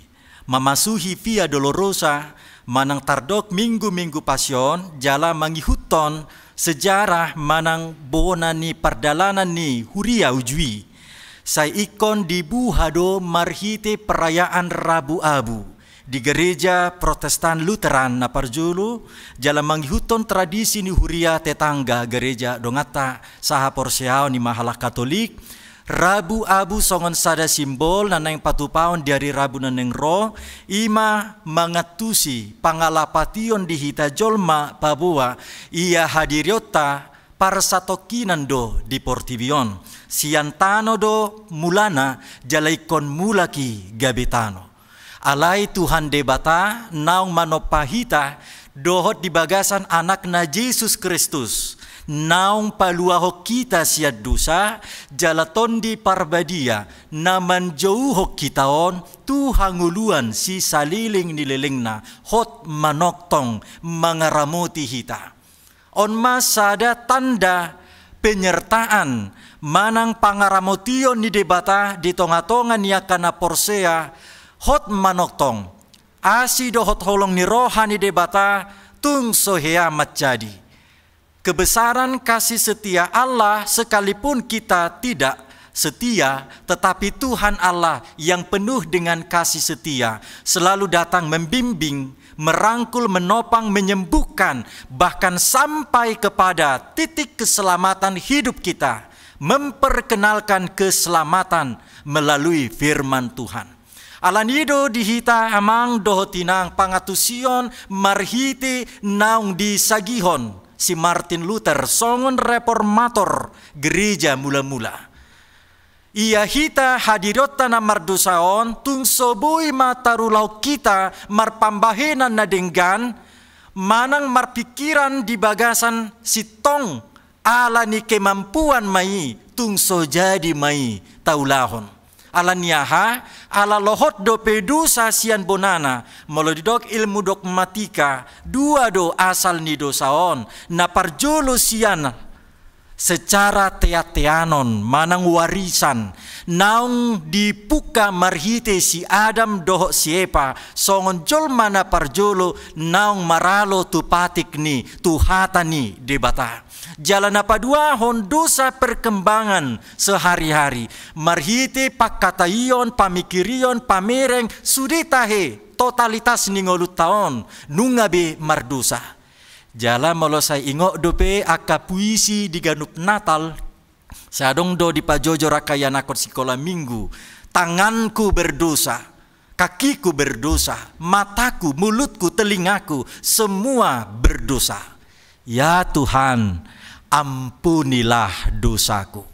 mamasuhi Via Dolorosa manang tardok minggu-minggu Pasion, jala mangihuthon sejarah manang bona ni pardalanan ni huria uju i. Sai ingkon dibuha do marhite perayaan Rabu Abu di Gereja Protestan Lutheran na parjolo, jala mangihuthon tradisi ni huria tetangga gereja donganta sahaporseaon, i ma halak Katolik. Rabu Abu songon sada simbol na naeng patupaon di ari Rabu na naeng ro, i ma mangantusi pangalapation di hita jolma paboa ia hadirionta parsatongkinan do di portibi on. Sian tano do mulana, jala ingkon mulak i gabe tano. Alai Tuhan Debata naung manompa hita dohot di bagasan Anakna Jesus Kristus, naung paluahon hita sian dosa, jala Tondi Parbadia na manjouhon hita on tu hangoluan sisalelenglelengna, hot manongtong mangaramoti hita. On ma sada tanda penyertaan manang pangaramotion ni Debata di tonga-tonga ni angka na porsea, hot manongtong, asi dohot holong ni roha ni Debata tung so hea manjadi. Kebesaran kasih setia Allah, sekalipun kita tidak setia, tetapi Tuhan Allah yang penuh dengan kasih setia selalu datang membimbing, merangkul, menopang, menyembuhkan, bahkan sampai kepada titik keselamatan hidup kita, memperkenalkan keselamatan melalui firman Tuhan. Alani do di hita amang dohot inang pangantusion marhite naung disagihon si Martin Luther songon reformator gereja mula-mula. Ia hita hadirionta na mardosa on, tung so boi ma tarulahon hita marpambahenan na denggan, manang marpingkiran di bagasan sintong, ala ni kemampuan ma i, tung so jadi ma i taulahon. Ala ni aha? Ala lohot dope dosa sian bonana, molo didok ilmu dogmatika, dua do asal ni dosa on, na parjolo sian secara teanteanon manang warisan, naung dipungka marhite si Adam dohot si Eva, songon jolma na parjolo naung maralo tu patik ni, tu hata ni Debata. Jala na paduahon dosa perkembangan sehari-hari, marhite pangkataion, pamikirion, pamereng, sude tahe totalitas ni ngolunta on, nunga be mardosa. Jala molo sai ingot dope angka puisi di ganup Natal, sai adong do dipajojor angka ianakhon sikola minggu, tanganku berdosa, kakiku berdosa, mataku, mulutku, telingaku, semua berdosa. Ya Tuhan, ampunilah dosaku.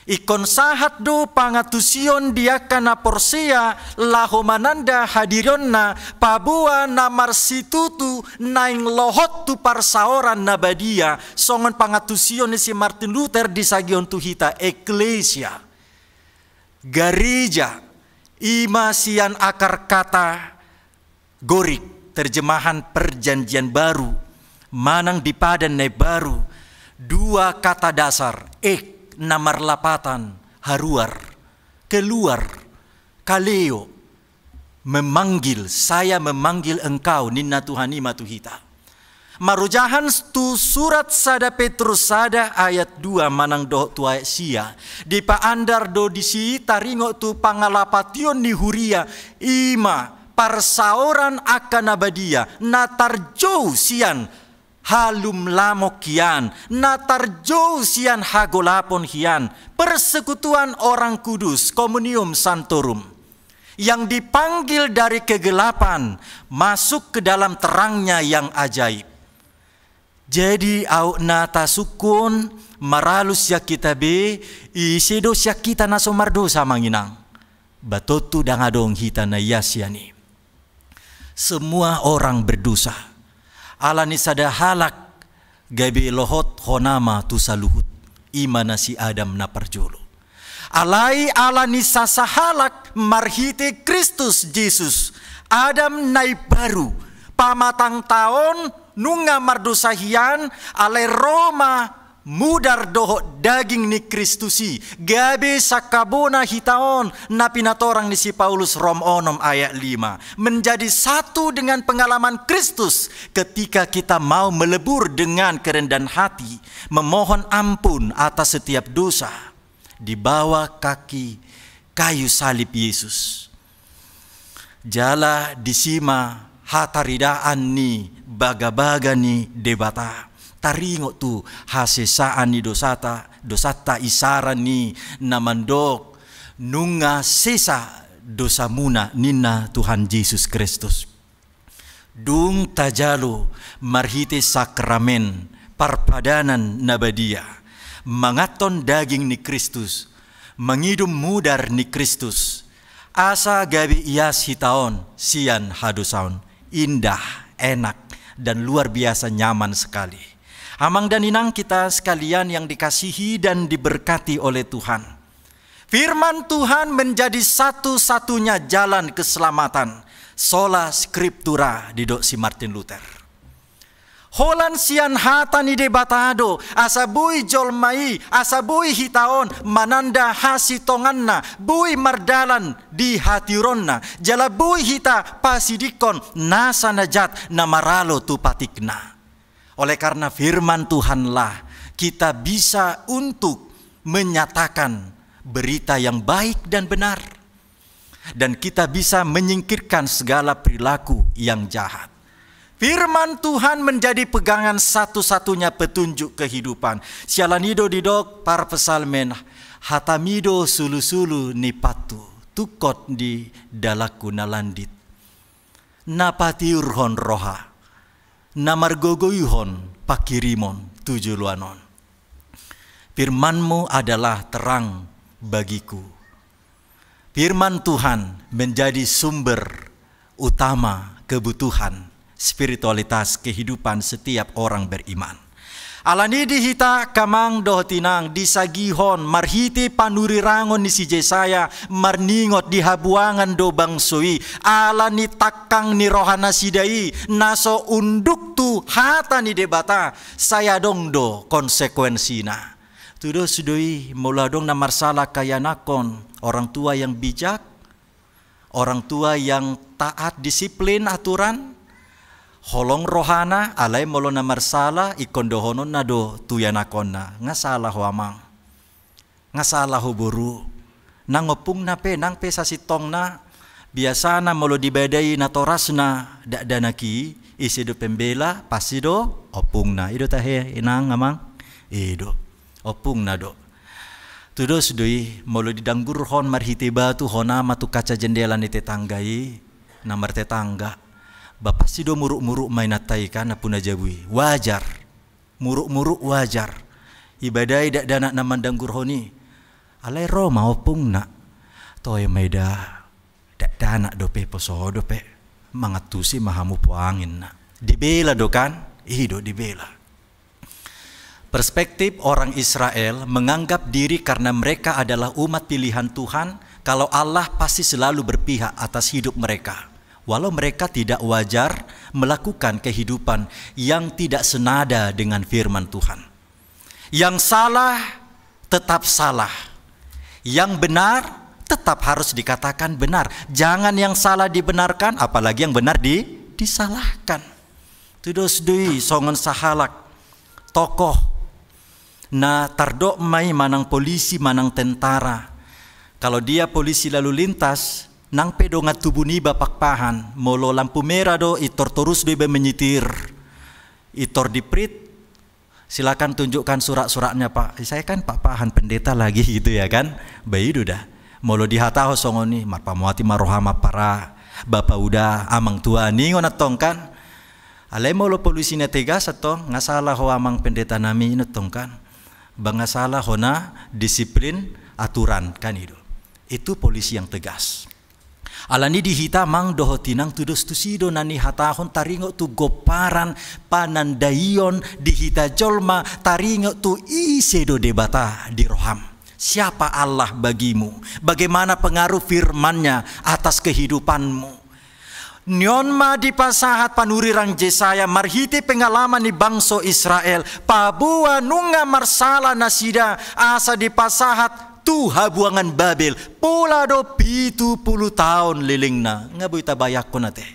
Ingkon sahat do pangantusion di angka na porsea laho mananda hadirionna, paboa na marsitutu naeng lohot tu parsaoran na badia, songon pangantusion ni si Martin Luther disagihon tu hita, eklesia. Gareja, i ma sian akar kata Gorik, terjemahan Perjanjian Baru, manang di Padan na Imbaru, dua kata dasar, ek, na marlapatan haruar, keluar, kaleo, memanggil, saya memanggil engkau, ninna Tuhan i ma tu hita. Marojahan tu surat sada Petrus sada ayat dua manang dohot tu ayat sia, dipaandar do disi taringot tu pangalapation ni huria, i ma parsaoran angka na badia, na tarjou sian halumlamon hian, na tarjou sian hagolapon hian, persekutuan orang kudus, communium sanctorum, yang dipanggil dari kegelapan masuk ke dalam terang-Nya yang ajaib. Jadi, aut na tasungkun, maralus sian hita be, ise do sian hita na so mardosa, amang inang? Ba tontu ndang adong hita na ias sian i. Semua orang berdosa. Ala ni sada halak gabe lohot hona ma tu saluhut, i ma na si Adam na parjolo. Alai ala ni sasahalak marhite Kristus Jesus, Adam na imbaru, pamatangta on nunga mardosa hian, alai ro ma mudar dohot daging ni Kristus i, gabe sangkabona hita on, na pinatorang ni si Paulus Rom onom ayat lima, menjadi satu dengan pengalaman Kristus ketika kita mau melebur dengan kerendahan hati, memohon ampun atas setiap dosa di bawah kaki kayu salib Yesus. Jala disi ma hataridaan ni bagabaga ni Debata. Taringot tu hasesaan ni dosata, dosanta, isara ni na mandok, nunga sesa dosamuna, ninna Tuhan Jesus Kristus. Dung tajalo marhite sakramen parpadanan na badia, manganhon daging ni Kristus, mangidum mudar ni Kristus, asa gabe ias hita on sian hadosaon. Indah, enak, dan luar biasa nyaman sekali. Amang dan inang kita sekalian yang dikasihi dan diberkati oleh Tuhan. Firman Tuhan menjadi satu-satunya jalan keselamatan. Sola Scriptura, didok si Martin Luther. Holan sian hata ni Debata do, asa boi jolma i, asa boi hita on, mananda hasitonganna, boi mardalan di hatiuronna, jala boi hita pasidingkon nasa na jat na maralo tu patikna. Oleh karena firman Tuhanlah kita bisa untuk menyatakan berita yang baik dan benar. Dan kita bisa menyingkirkan segala perilaku yang jahat. Firman Tuhan menjadi pegangan satu-satunya petunjuk kehidupan. Siala ni i do didok parpsalmen, hatami do sulusulu ni pathu, tungkot di dalanku na landit. Na patiurhon roha, na margogoihon panghirimon tu joloan on. Firman-Mu adalah terang bagiku. Firman Tuhan menjadi sumber utama kebutuhan spiritualitas kehidupan setiap orang beriman. Ala ni i di hita, amang dohot inang, disagihon marhite panurirangon ni si Jesaya, marningot di habuangan do bangso i, ala ni tangkang ni rohanasida i, na so unduk tu hata ni Debata, sai adong do konsekuensina. Tudos do i, molo adong na marsala, ianakhon orang tua yang bijak, orang tua yang taat, disiplin, aturan, holong rohana, alai molo na marsala, ingkon dohononna do tu ianakhonna, nga sala ho amang, nga sala ho boru, nang ompungna pe, nang pe sasintongna, biasana molo dibadai natorasna dakdanak i, ise do pembela, pasti do ompungna, i do tahe inang amang, i do. Ompungna do. Tudos do i, molo didanggurhon marhite batu hona ma tu kaca jendela ni tetangga i, na martetangga. Ba pasti do muruk-muruk ma inanta i kan, nampuna jabu i. Wajar. Muruk-muruk wajar. Ibadai dakdanak na mandanggurhon i. Alai ro ma ompungna. Toe ma i da. Dakdanak dope, poso dope, mangantusi ma hamu poang, ninna. Dibela do kan? I do dibela. Perspektif orang Israel menganggap diri karena mereka adalah umat pilihan Tuhan, kalau Allah pasti selalu berpihak atas hidup mereka, walau mereka tidak wajar melakukan kehidupan yang tidak senada dengan firman Tuhan. Yang salah tetap salah. Yang benar tetap harus dikatakan benar. Jangan yang salah dibenarkan, apalagi yang benar di-, disalahkan. Tudos do i songon sahalak tokoh na tardok ma i manang polisi manang tentara. Kalau dia polisi lalu lintas, nang pe dongan tubu niba Pakpahan, molo lampu merah do, intor torus do iba menyitir. Intor diprit, "Silakan tunjukkan surat-suratnya, Pak." "Saya kan Pakpahan, pendeta lagi," gitu ya kan. Ba i do da. Molo dihatahon songon i, marpamuati ma roham, Ampara, Bapa Uda, Amang Tua, ningon antong kan. Alai molo polisi na tegas antong, "Nga sala ho amang pendeta nami," ninna antong kan. Ba nga sala hona disiplin aturan kan, i do. Itu polisi yang tegas. Alani di hita amang dohot inang, tudos tusi do na nihatahon taringot tu gomparan panandaion di hita jolma, taringot tu ise do Debata di roham. Siapa Allah bagimu? Bagaimana pengaruh firman-Nya atas kehidupanmu? Nion ma dipasahat panurirang Jesaya marhite pengalaman ni bangso Israel, paboa nunga marsala nasida asa dipasahat tu habuangan Babel, pola do pitu pulu taon lelengna. Nga boi tabayangkon ate.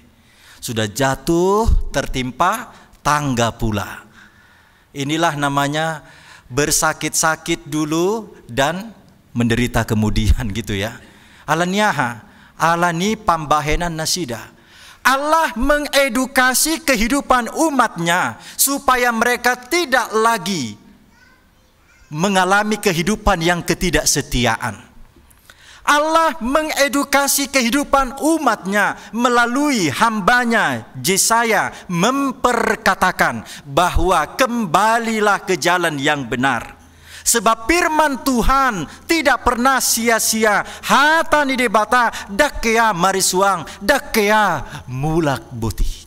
Sudah jatuh, tertimpa tangga pula. Inilah namanya bersakit-sakit dulu dan menderita kemudian gitu ya. Alani aha? Alani pambahenan nasida. Allah mengedukasi kehidupan umat-Nya supaya mereka tidak lagi mengalami kehidupan yang ketidaksetiaan. Allah mengedukasi kehidupan umat-Nya melalui hamba-Nya Jesaya memperkatakan bahwa kembalilah ke jalan yang benar. Sebab firman Tuhan tidak pernah sia-sia, hata ni Debata ndang hea marisuang, ndang hea mulak boti.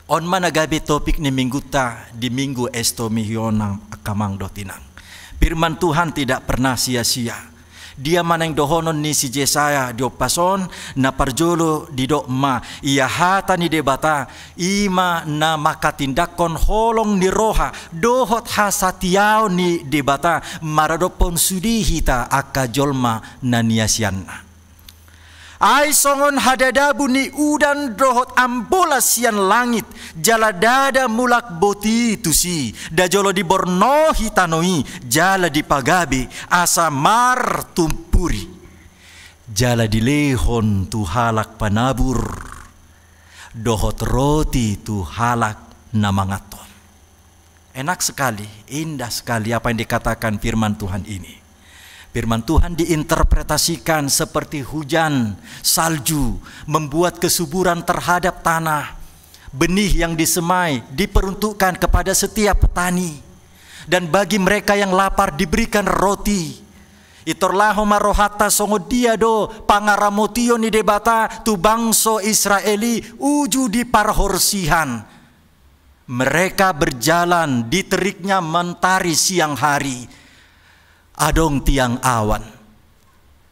On ma na gabe topik ni mingguta di Minggu Estomi on angka amang dohot inang. Firman Tuhan tidak pernah sia-sia. Dia ma naeng dohonon ni si Jesaya di ombas on? Na parjolo didok ma, ia hata ni Debata, i ma na manghatindanghon holong ni roha dohot hasatiaon ni Debata maradophon sude hita angka jolma na niasianna. Ai songon hadadabu ni udan dohot ambolas sian langit, jala ndada mulak boti tusi, nda jolo dibornohi tano i, jala dipagabe asa martumpuri, jala dilehon tu halak panabur dohot roti tu halak na manganhon. Enak sekali, indah sekali apa yang dikatakan firman Tuhan ini. Firman Tuhan diinterpretasikan seperti hujan, salju, membuat kesuburan terhadap tanah. Benih yang disemai diperuntukkan kepada setiap petani. Dan bagi mereka yang lapar diberikan roti. Itor laho ma rohanta songon dia do pangaramotion ni Debata tu bangso Israel i uju di parhorsihan. Mereka berjalan di teriknya mentari siang hari, adong tiang awan.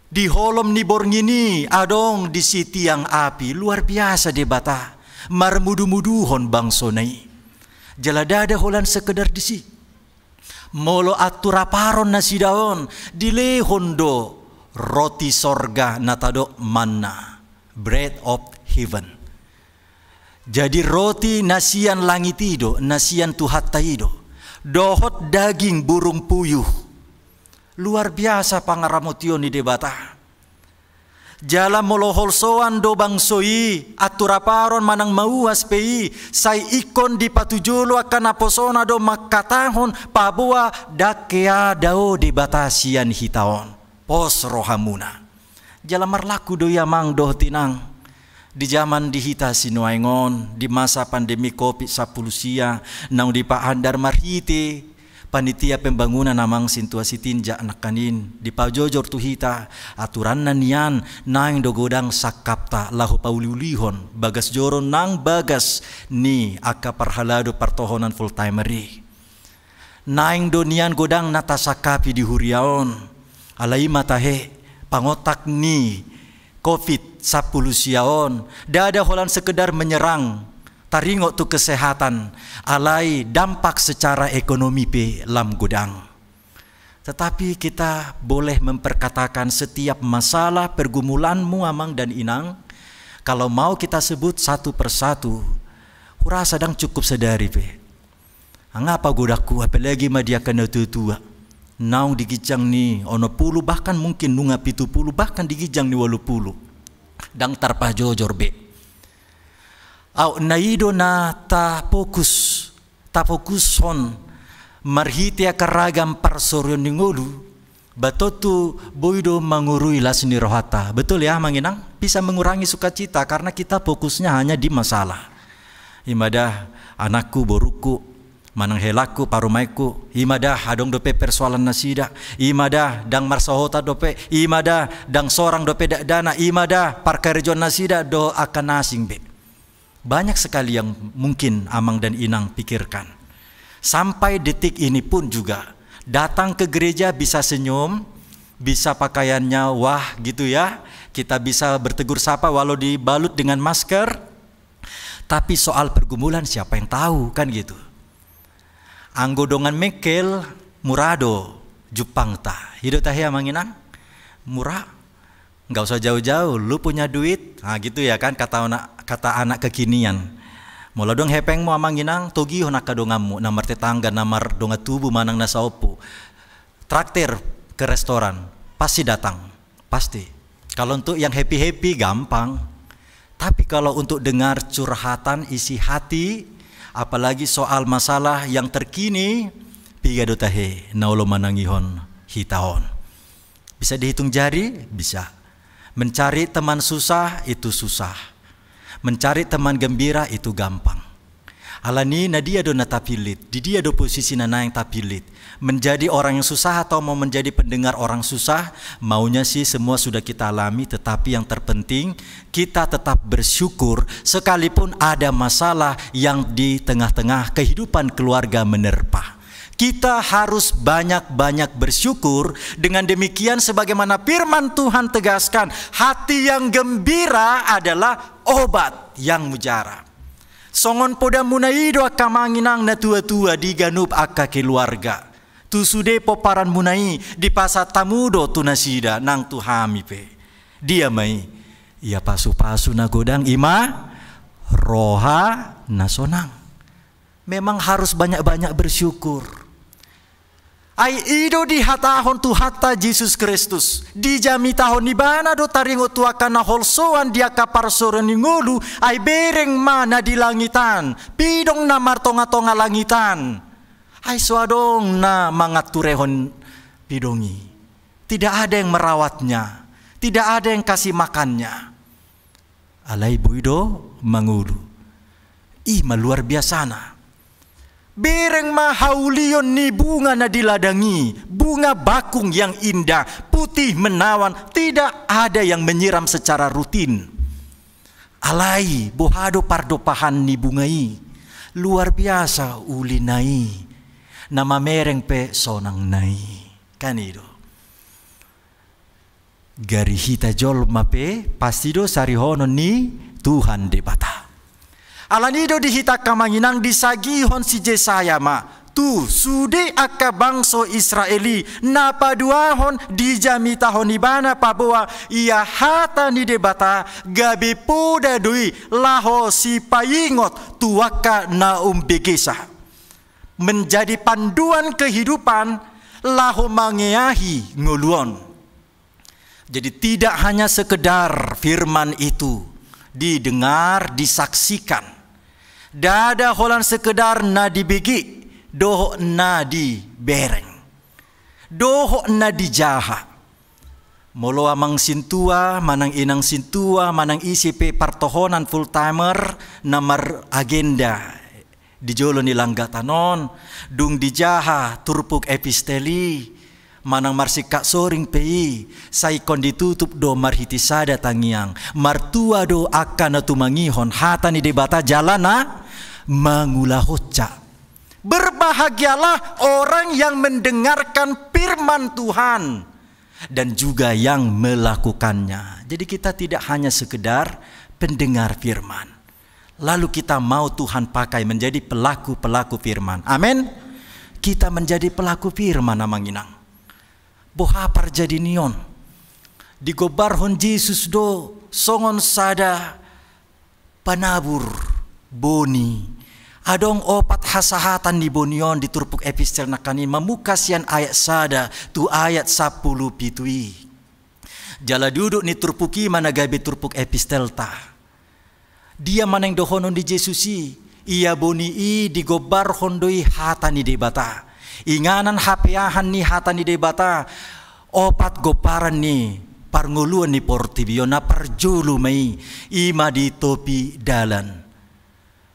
Di holom ni borngin i adong disi tiang api. Luar biasa Debata marmudumuduhon bangsona i. Jala ndada holan sekedar disi. Molo anturaparon nasida on, dilehon do roti sorga na tadok manna, bread of heaven. Jadi roti na sian langit i do, na sian Tuhanta i do, dohot daging burung puyuh. Luar biasa pangaramotion ni Debata. Jala molo holsoan do bangso i, anturaparon manang mauas pe i, sai ingkon dipatujolo angka naposona do mangkatahon paboa ndang hea dao Debata sian hita on. Pos rohamuna. Jala marlaku do i amang dohot inang. Di jaman di hita sinuaeng on, di masa pandemi covid sampulu sia, naung dipaandar marhite panitia pembangunan amang sintua Sitinjak nangkaning, dipajojor tu hita aturanna nian, naeng do godang sangkapta laho pauliulihon bagas joro nang bagas ni angka parhalado partohonan full timer i. Naeng do nian godang na tasangkapi di huria on. Alai ma tahe, pangontak ni covid sampulu sia on ndada holan sekedar menyerang taringot tu kesehatan, alai dampak secara ekonomi pe lam godang. Tetapi kita boleh memperkatakan setiap masalah pergumulanmu amang dan inang, kalau mau kita sebut satu persatu, hurasa ndang cukup sadari pe. Nga pagodangku, apalagi ma di angka natuatua. Naung di ginjang ni onom pulu, bahkan mungkin nunga pitu pulu, bahkan di ginjang ni ualu pulu. Ndang tarpajojor be. Au, na i do na tafokus, tafokushon marhite angka ragam parsorion ni ngolu, ba tontu boi do mangurui las ni rohanta. Betul ya, amang inang? Bisa mengurangi sukacita karena kita fokusnya hanya di masalah. I ma da anakku, borungku, Manang helangku, parumaenku, i ma da, adong dope persoalan nasida, i ma da, ndang marsaohotan dope, i ma da, ndang sorang dope dakdanak, i ma da, parkarejoan nasida dohot angka na asing be. Banyak sekali yang mungkin amang dan inang pikirkan. Sampai detik ini pun juga, datang ke gereja bisa senyum, bisa pakaiannya wah gitu ya, kita bisa bertegur sapa walau dibalut dengan masker, tapi soal pergumulan siapa yang tahu, kan gitu. Anggo dongan mengkel, mura do jumpangta. I do tahe amang inang? Mura. Nggak usah jauh-jauh, lu punya duit. Nah, gitu ya kan, kata anak, kata anak kekinian. Molo adong hepengmu amang inang, togihon angka donganmu, na martetangga, na mardongan tubu manang na saompu. Traktir ke restoran, pasti datang. Pasti. Kalau untuk yang happy-happy, gampang. Tapi kalau untuk dengar curhatan isi hati, apalagi soal masalah yang terkini, piga do tahe na olo manangihon hita on? Bisa dihitung jari? Bisa. Mencari teman susah, itu susah. Mencari teman gembira, itu gampang. Alani, na dia do na tapillit, di dia do posisi na naeng tapillit? Menjadi orang yang susah atau mau menjadi pendengar orang susah? Maunya sih semua sudah kita alami, tetapi yang terpenting kita tetap bersyukur sekalipun ada masalah yang di tengah-tengah kehidupan keluarga menerpa. Kita harus banyak-banyak bersyukur. Dengan demikian, sebagaimana firman Tuhan tegaskan, hati yang gembira adalah obat yang mujarab. Songon podanmuna i do angka amang inang na tua-tua di ganup angka keluarga. Tu sude pomparanmuna i, dipasahat hamu do tu nasida nang tu hami pe. Dia ma i? Ia pasu-pasu na godang, i ma roha na sonang. Memang harus banyak-banyak bersyukur. Ai i do dihatahon Tuhanta Jesus Kristus, dijamitahon ibana do taringot tu angka na holsoan di angka parsaoran ni ngolu, ai bereng ma na di langit an, pidong na martonga-tonga langit an. Ai so adong na manganturehon pidong i. Tidak ada yang merawatnya, tidak ada yang kasih makannya. Alai boi do mangolu. I ma luar biasana. Bereng ma haulion ni bunga na di ladang i, bunga bakung yang indah, putih menawan, tidak ada yang menyiram secara rutin. Alai boha do pardompahan ni bunga i? Luar biasa ulina i, na mamereng pe sonangna i. Kan i do. Gari hita jolma pe pasti do sarihonon ni Tuhan Debata. Alani do di hita angka amang inang disagihon si Jesaya ma, tu sude angka bangso Israel i na paduahon dijamitahon ibana paboa ia hata ni Debata gabe poda do i laho sipaingot tu angka na umbegesa. Menjadi panduan kehidupan laho mangeahi ngolu on. Jadi tidak hanya sekedar firman itu didengar, disaksikan. Ndada holan sekedar na dibege dohot na dibereng dohot na dijaha. Molo amang sintua manang inang sintua manang ise pe partohonan full timer na maragenda di jolo ni langgatan on, dung dijaha turpuk epistel i, manang marsingkat soring pe i, sai ingkon ditutup do marhite sada tangiang. Martua do angka na tumangihon hata ni Debata jala na mangulahonsa. Berbahagialah orang yang mendengarkan firman Tuhan dan juga yang melakukannya. Jadi kita tidak hanya sekedar pendengar firman. Lalu kita mau Tuhan pakai menjadi pelaku-pelaku firman. Amin. Kita menjadi pelaku firman, amang inang. Boha parjadi ni on? Digombarhon Jesus do songon sada panabur boni. Adong opat hasahatan ni boni on di turpuk epistel nangkaning i, mamungka sian ayat sada tu ayat sampulu pitu i. Jala duduk ni turpuk i ma na gabe turpuk epistelta. Dia ma naeng dohonon ni Jesus i? Ia boni i digombarhon do i hata ni Debata. Inganan hapeahan ni hata ni Debata, opat gomparan ni parngoluan ni portibi on, na parjolo ma i, i ma di topi dalan.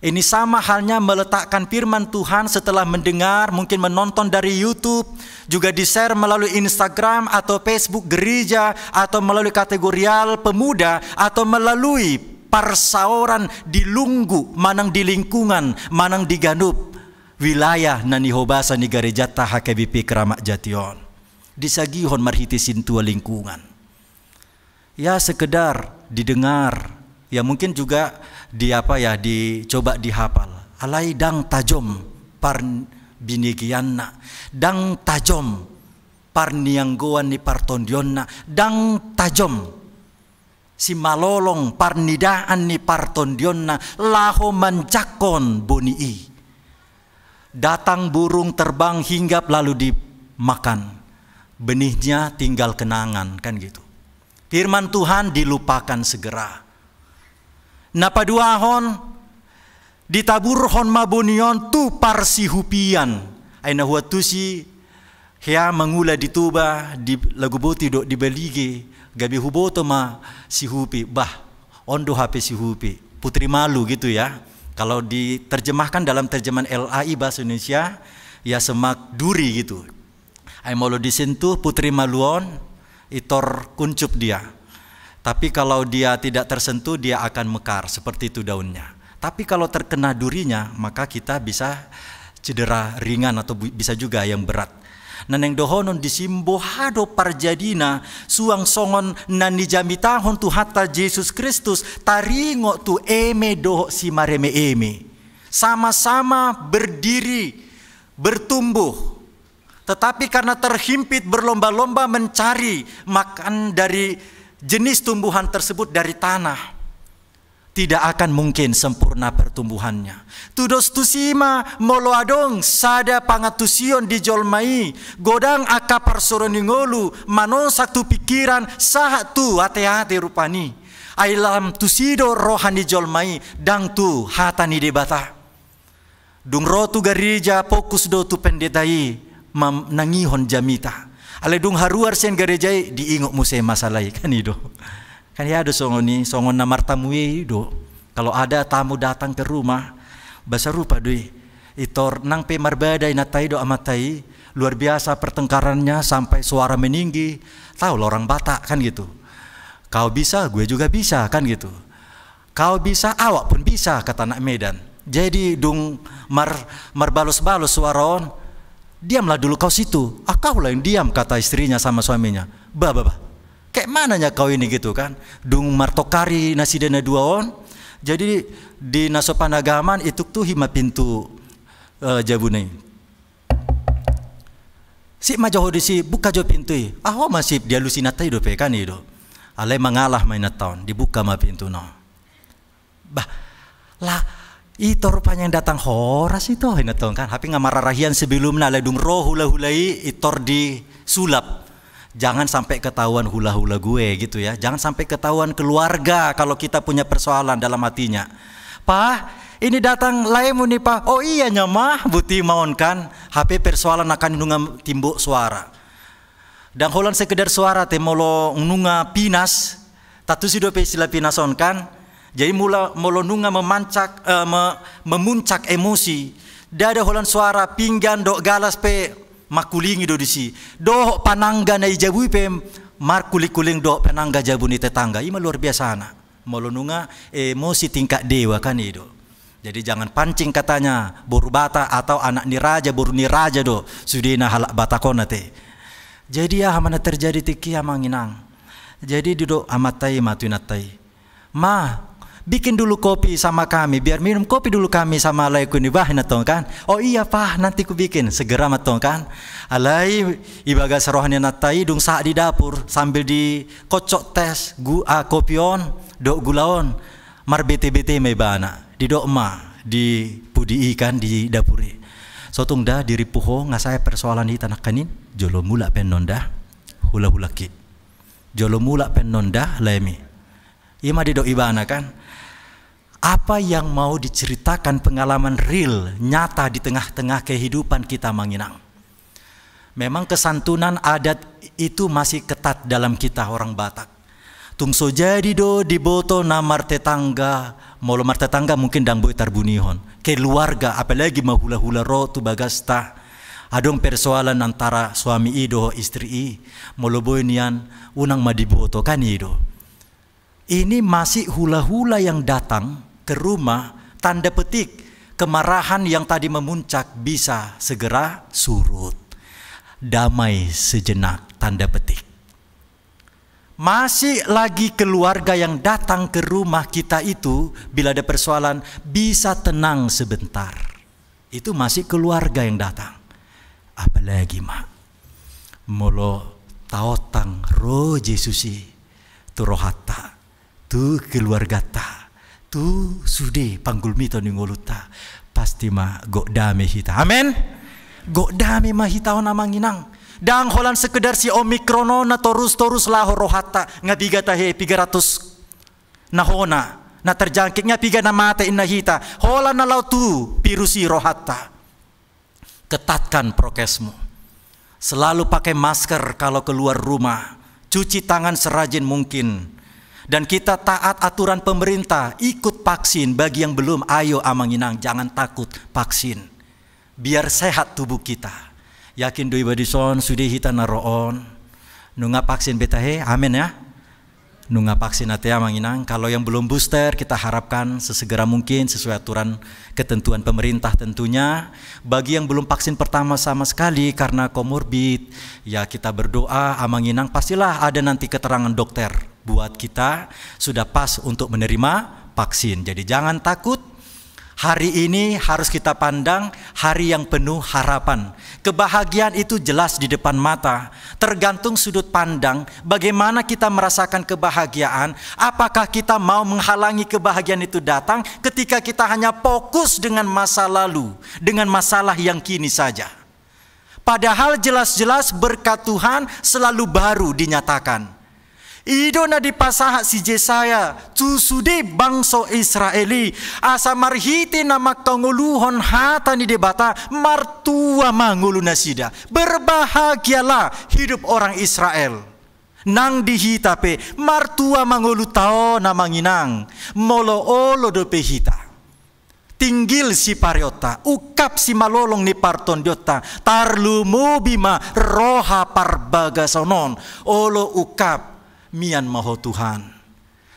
Ini sama halnya meletakkan firman Tuhan setelah mendengar, mungkin menonton dari YouTube, juga di-share melalui Instagram atau Facebook gereja, atau melalui kategorial pemuda, atau melalui parsaoran di lunggu, manang di lingkungan, manang di ganup wilayah na nihobasa ni garejanta H K B P Keramat Jati on. Disagihon marhite sintua lingkungan. Ya, sekedar didengar, ya mungkin juga di apa ya, dicoba dihafal. Alai ndang tajom parbinegeanna, ndang tajom parnianggoan ni partondionna, ndang tajom simalolong parnidaan ni partondionna laho manjangkon boni i. Datang burung terbang hinggap lalu dimakan. Benihnya tinggal kenangan, kan gitu. Firman Tuhan dilupakan segera. Na paduahon, ditaburhon ma boni on tu parsihupian. Ai na huantusi hea mangula di Toba, di Laguboti dohot di Balige, gabe huboto ma sihupi. Bah, on do hape sihupi. Putri malu gitu ya. Kalau diterjemahkan dalam terjemahan L A I bahasa Indonesia, ya semak duri gitu. Ai molo disentuh putri malu on, i tor kuncup dia. Tapi kalau dia tidak tersentuh, dia akan mekar, seperti itu daunnya. Tapi kalau terkena durinya, maka kita bisa cedera ringan atau bu-, bisa juga yang berat. Na naeng dohonon disi, boha do parjadina suang songon na nijamitahon Tuhanta Jesus Kristus, taringot tu eme dohot simareme-eme. Sama-sama berdiri, bertumbuh. Tetapi karena terhimpit, berlomba-lomba mencari makan dari jenis tumbuhan tersebut dari tanah, tidak akan mungkin sempurna pertumbuhannya. Tudos tusi ma molo adong sada pangantusion di jolma i, godang angka parsuruon ni ngolu, manosak tu pingkiran, sahat tu ate-ate rupani. Ai lam tusi do roha ni jolma i, ndang tu hata ni Debata. Dung ro tu gareja, fokus do tu pendeta i manangihon jamita. Alai dung haruar sian gareja i, diingot muse masalah i, kan i do. Kan ia do songon i, songon na martamu i do. Kalau ada tamu datang ke rumah, ba sarupa do i. I tor nang pe marbada inanta i dohot amanta i, luar biasa pertengkarannya sampai suara meninggi. Tahulah orang Batak kan gitu. Kau bisa, gue juga bisa, kan gitu. Kau bisa, awak pun bisa, kata anak Medan. Jadi dung mar-, marbalos-balos suara on, diamlah dulu kau situ. Ah, kaulah yang diam, kata istrinya sama suaminya. Bah, bah, bah. Kayak mananya kau ini gitu kan. Dung martongkari nasida na dua on. Jadi di na so panagaman, ituktuhi ma pintu, eh, jabuna i. Sip ma jo ho disi, buka jo pintu i. Ah, ho ma sip, dialusi inanta i dope kan i do. Alai mangalah ma inanta on, dibuka ma pintuna. Bah, lah, ito rupanya yang datang horas ito, inanta on kan. Hape nga mararahian sebelumna, alai dung ro hula-hula i, i tor disulap. Jangan sampai ketahuan hula-hula gue gitu ya. Jangan sampai ketahuan keluarga kalau kita punya persoalan dalam hatinya. Pa, ini datang laemu ni pa. Oh iya nya ma, botima on kan. Hape persoalan akan nunga timbo suara. Ndang holan sekedar suara te, molo nunga pinas, tantu si dope istilah pinas on kan. Jadi mula, molo nunga memancak, eh, me-, memuncak emosi, ndada holan suara pinggan dohot galas pe mangkulingi do disi. Dohot panangga na i jabu i pe markuling-kuling dohot panangga jabu ni tetangga. I ma luar biasana. Molo nunga emosi tingkat dewa kan i do. Jadi jangan pancing katanya, boru Batak atau anak ni raja, boru ni raja do sudena halak Batak on ate. Jadi aha ma na terjadi tingki, amang inang? Jadi didok amanta i ma tu inanta i. Ma, bikin dulu kopi sama kami, biar minum kopi dulu kami sama laeku ni bah, inanta on kan. Oh iya pa, nanti kubikin, segera ma inanta on kan. Alai ibagas roha ni inanta i dung sahat di dapur, sambil dikocok tes gu-, ah, kopi on dohot gula on, marbete-bete ma ibana, didok ma di pudi i kan, di dapur i. So tung da dirimpu ho, nga sae persoalan hita nangkaning, jolo mulak pe annon da hula-hulangki. Jolo mulak pe annon da laemi. I ma didok ibana kan. Apa yang mau diceritakan, pengalaman real, nyata di tengah-tengah kehidupan kita, amang inang. Memang kesantunan adat itu masih ketat dalam kita orang Batak. Tung so jadi do diboto na martetangga, molo martetangga mungkin ndang boi tarbunihon. Keluarga, apalagi ma hula-hula ro tu bagasta. Adong persoalan antara suami i dohot istri i, molo boi nian unang ma diboto, kan i do. Ini masih hula-hula yang datang ke rumah, tanda petik kemarahan yang tadi memuncak bisa segera surut. Damai sejenak, tanda petik. Masih lagi keluarga yang datang ke rumah kita itu, bila ada persoalan, bisa tenang sebentar. Itu masih keluarga yang datang. Apalagi ma molo taotang ro Jesus i tu rohanta, tu keluarganta, tu sude panggulmiton ni ngolunta, pasti ma gok dame hita. Amen. Gok dame ma hita on, amang inang. Ndang holan sekedar si Omikron on na torus-torus laho rohanta, nga piga tahe, piga ratus na hona na terjangkit, nga piga na mate inna hita. Holan na laho tu virus i rohanta. Ketatkan prokesmu. Selalu pakai masker kalau keluar rumah. Cuci tangan serajin mungkin. Dan kita taat aturan pemerintah, ikut vaksin. Bagi yang belum, ayo amang inang, jangan takut vaksin. Biar sehat tubuh kita. Yakin do iba dison, sude hita na ro on nunga vaksin be tahe? Amin ya. Nunga vaksin ate, amang inang. Kalau yang belum booster, kita harapkan sesegera mungkin sesuai aturan ketentuan pemerintah tentunya. Bagi yang belum vaksin pertama sama sekali karena komorbid, ya kita berdoa, amang inang, pastilah ada nanti keterangan dokter buat kita sudah pas untuk menerima vaksin. Jadi jangan takut. Hari ini harus kita pandang hari yang penuh harapan. Kebahagiaan itu jelas di depan mata. Tergantung sudut pandang, bagaimana kita merasakan kebahagiaan, apakah kita mau menghalangi kebahagiaan itu datang ketika kita hanya fokus dengan masa lalu, dengan masalah yang kini saja. Padahal jelas-jelas berkat Tuhan selalu baru dinyatakan. I do na dipasahat si Jesaya tu sude bangso Israel i, asa marhite na manghangoluhon hata ni Debata, martua ma ngolu nasida. Berbahagialah hidup orang Israel. Nang di hita pe, martua ma ngolunta on, amang inang, molo olo dope hita tinggil sipareonta, ungkap simalolong ni partondionta, tarlumobi ma roha parbagason on, olo ungkap, mian ma ho Tuhan.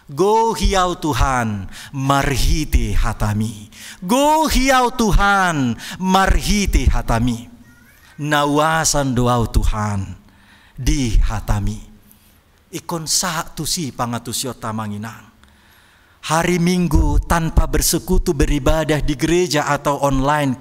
Gohi au Tuhan, marhite hataMi. Gohi au Tuhan, marhite hataMi. Na uasan do au Tuhan, di hataMi. Ingkon sahat tusi pangantusionta, amang inang. Hari Minggu tanpa bersekutu beribadah di gereja atau online,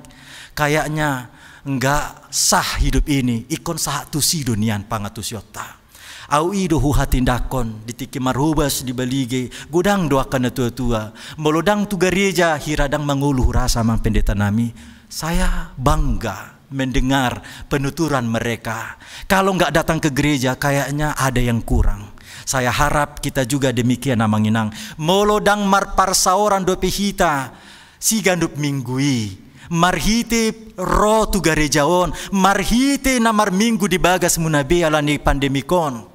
kayaknya nggak sah hidup ini. Ingkon sahat tusi do nian pangantusionta. Au i do huhatindangkon di tingki marhobas di Balige, godang do angka na tua-tua. Molo ndang tu gareja, hira ndang mangolu hurasa, amang pendeta nami. Saya bangga mendengar penuturan mereka. Kalau nggak datang ke gereja, kayaknya ada yang kurang. Saya harap kita juga demikian, amang inang. Molo ndang marparsaoran dope hita siganup minggu i, marhite ro tu gareja on, marhite na marminggu di bagasmuna be ala ni pandemik on.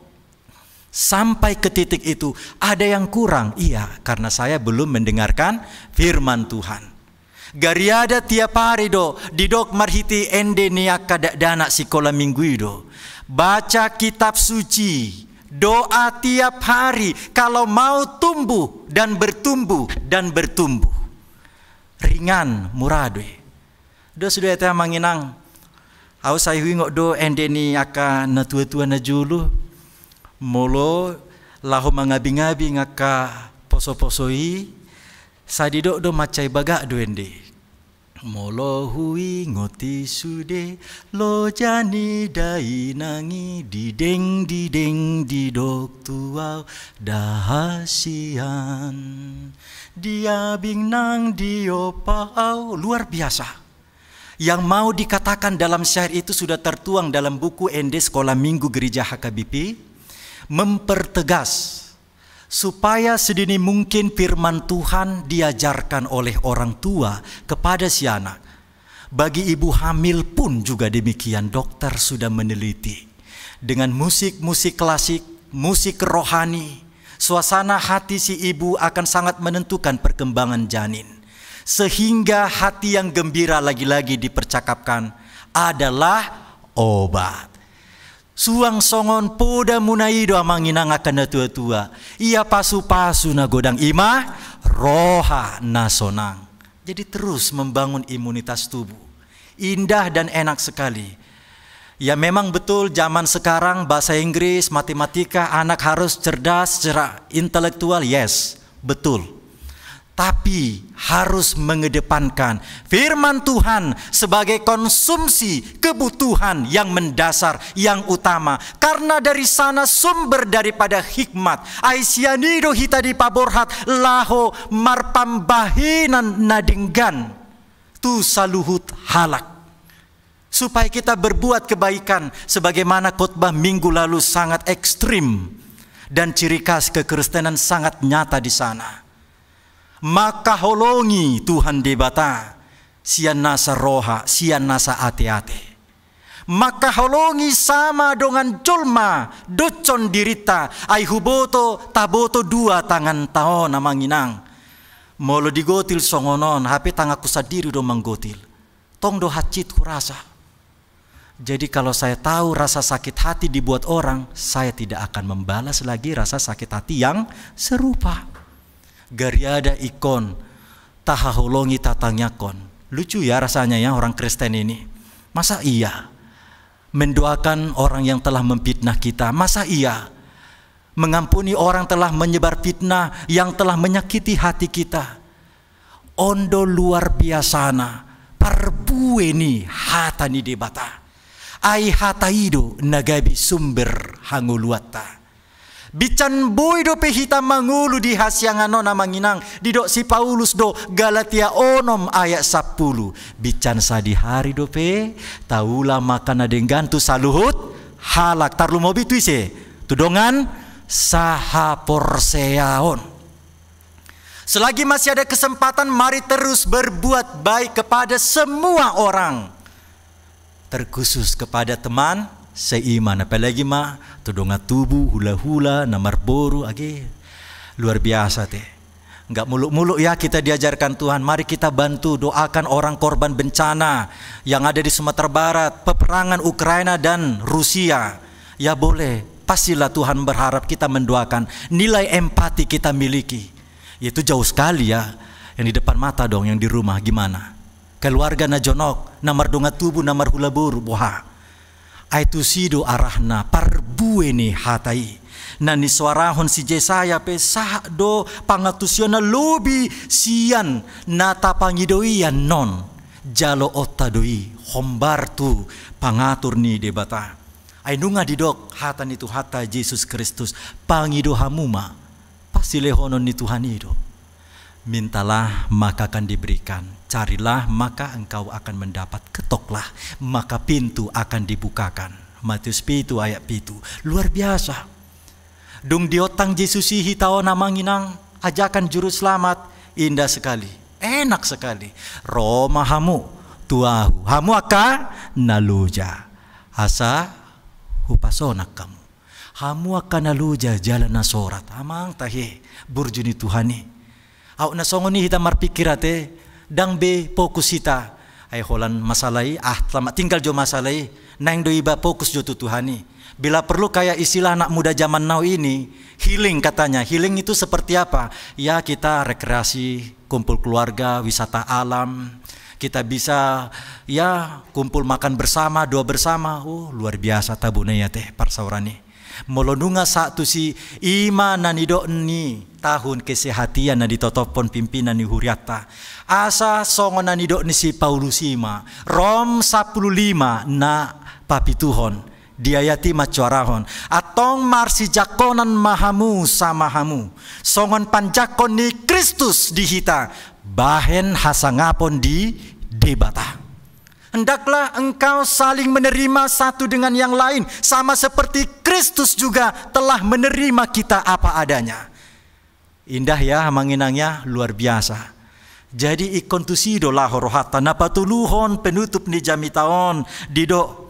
Sampai ke titik itu, ada yang kurang? Iya, karena saya belum mendengarkan firman Tuhan. Gariada tiap hari do, didok marhite ende ni angka dakdanak sikola minggu i do. Baca kitab suci, doa tiap hari, kalau mau tumbuh dan bertumbuh dan bertumbuh. Ringan, mura do i. Do sude ate, amang inang. Au sai huingot do ende ni angka na tua-tua na jolo. Molo laho mangabing-abing angka poso-poso i, sai didok do mansai bagak do ende. Molo huingot i sude loja ni dainang i, dideng-dideng didok tu au da hasian. Diabing nang diompa au. Luar biasa. Yang mau dikatakan dalam syair itu sudah tertuang dalam buku Ende Sekolah Minggu Gereja H K B P, mempertegas supaya sedini mungkin firman Tuhan diajarkan oleh orang tua kepada si anak. Bagi ibu hamil pun juga demikian, dokter sudah meneliti. Dengan musik-musik klasik, musik rohani, Suasana hati si ibu akan sangat menentukan perkembangan janin. Sehingga hati yang gembira lagi-lagi dipercakapkan adalah obat. Suang songon poda muna i do amang inang angka na tua-tua. Ia pasu-pasu na godang i ma roha na sonang. Jadi terus membangun imunitas tubuh. Indah dan enak sekali. Ya memang betul zaman sekarang bahasa Inggris, matematika, anak harus cerdas secara intelektual, yes, betul. Tapi harus mengedepankan firman Tuhan sebagai konsumsi kebutuhan yang mendasar, yang utama. Karena dari sana sumber daripada hikmat. Ai sian i do hita dipaborhat laho marpambahenan na denggan tu saluhut halak. Supaya kita berbuat kebaikan sebagaimana khotbah minggu lalu sangat ekstrim dan ciri khas kekristenan sangat nyata di sana. Mangkaholongi Tuhan Debata sian nasa roha, sian nasa ate-ate. Mangkaholongi sama dongan jolma, doshon dirinta, ai huboto, taboto dua tanganta on amang inang. Molo digotil songon on, hape tanganku sandiri do manggotil. Tong do hansit hurasa. Jadi kalau saya tahu rasa sakit hati dibuat orang, saya tidak akan membalas lagi rasa sakit hati yang serupa. Gariada ingkon tahaholongi, tatangiangkon. Lucu ya rasanya ya orang Kristen ini. Masa iya mendoakan orang yang telah memfitnah kita? Masa iya mengampuni orang telah menyebar fitnah yang telah menyakiti hati kita? On do luar biasana parbue ni hata ni Debata. Ai hata i do na gabe sumber hangoluanta. Binsan boi dope hita mangolu di hasiangan on amang inang, didok si Paulus do, Galatia onom ayat sampulu. Binsan sadihari dope taula mangka na denggan tu saluhut halak, tarlumobi tu ise? Tu dongan sahaporseaon. Selagi masih ada kesempatan, mari terus berbuat baik kepada semua orang, terkhusus kepada teman seiman, apalagi ma tu dongan tubu, hulahula, na marboru, age luar biasa te. Nggak muluk-muluk ya kita diajarkan Tuhan. Mari kita bantu, doakan orang korban bencana yang ada di Sumatera Barat, peperangan Ukraina dan Rusia. Ya boleh, pastilah Tuhan berharap kita mendoakan. Nilai empati kita miliki. Ya, itu jauh sekali ya. Yang di depan mata dong, yang di rumah gimana? Keluarga na jonok, na mardongan tubu, na marhulaboru, boha? Ai tusi do arahna parbue ni hata i. Na nisoarahon si Jesaya pe sahat do pangantusionna lobi sian na tapangido i annon. Jaloonta do i hombar tu pangatur ni Debata. Ai nunga didok hata ni Tuhanta Jesus Kristus, pangido hamu ma, pasti lehonon ni Tuhan i do. Mintalah, maka akan diberikan. Carilah, maka engkau akan mendapat. Ketoklah, maka pintu akan dibukakan. Matius pitu ayat pitu. Luar biasa. Dung diontang Jesus i hita on amang inang, ajakan juru selamat, indah sekali, enak sekali. Ro ma hamu tu ahu, hamu angka na loja, asa hupasonang hamu. Hamu angka na loja jala na sorat, amang tahe, burju ni Tuhan i. Aut na songon i hita marpikir ate, ndang be fokus hita. Ai holan masalah i, ah, selamat tinggal jo masalah i, naeng do iba fokus jo tu Tuhan i. Bila perlu kayak istilah anak muda zaman now ini, healing katanya. Healing itu seperti apa? Ya, kita rekreasi, kumpul keluarga, wisata alam. Kita bisa, ya, kumpul makan bersama, doa bersama. Oh, luar biasa tabona i ate, parsaoran i. Molo nunga sahat tusi, i ma na nidok ni tahun kesehatan na ditotophon pimpinan ni hurianta. Asa songon na nidok ni si Paulus i ma, Rom sampulu lima na papituhon. Di ayat i mansoarahon, antong marsijangkonan ma hamu sama hamu, songon panjangkon ni Kristus di hita, bahen hasangapon di Debata. Hendaklah engkau saling menerima satu dengan yang lain, sama seperti Kristus juga telah menerima kita apa adanya. Indah ya, amang inang ya, luar biasa. Jadi ingkon tusi do laho rohanta, na patoluhon penutup ni jamita on, didok,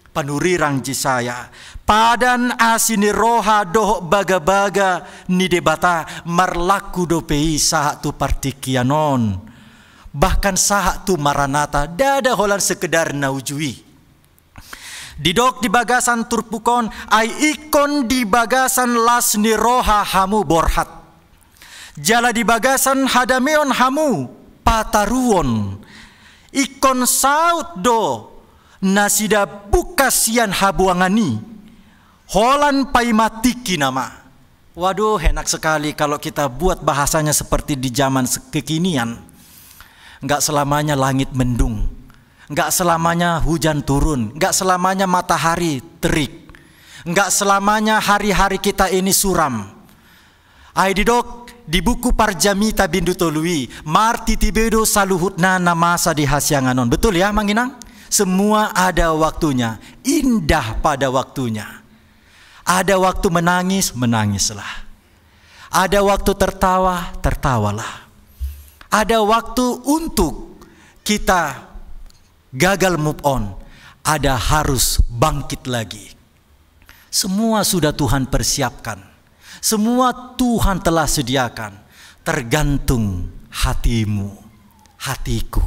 Panurirang Jesaya, padan asi ni roha dohot bagabaga ni Debata marlaku dope i sahat tu partingkian on. Bahkan sahat tu Maranata, ndada holan sekedar na uju i. Didok di bagasan turpuk on, ai ingkon di bagasan las ni roha hamu borhat. Jala di bagasan hadameon hamu pataruhon. Ingkon saut do nasida bungkas sian habuangan i. Holan paima tingki nama. Waduh, enak sekali kalau kita buat bahasanya seperti di zaman se-, kekinian. Nggak selamanya langit mendung. Nggak selamanya hujan turun. Nggak selamanya matahari terik. Nggak selamanya hari-hari kita ini suram. Ai didok di buku Parjamita bindu tolu i, martiti be do saluhutna na masa di hasiangan on. Betul ya, Amang Inang? Semua ada waktunya, indah pada waktunya. Ada waktu menangis, menangislah. Ada waktu tertawa, tertawalah. Ada waktu untuk kita gagal move on, ada harus bangkit lagi. Semua sudah Tuhan persiapkan. Semua Tuhan telah sediakan. Tergantung hatimu, hatiku.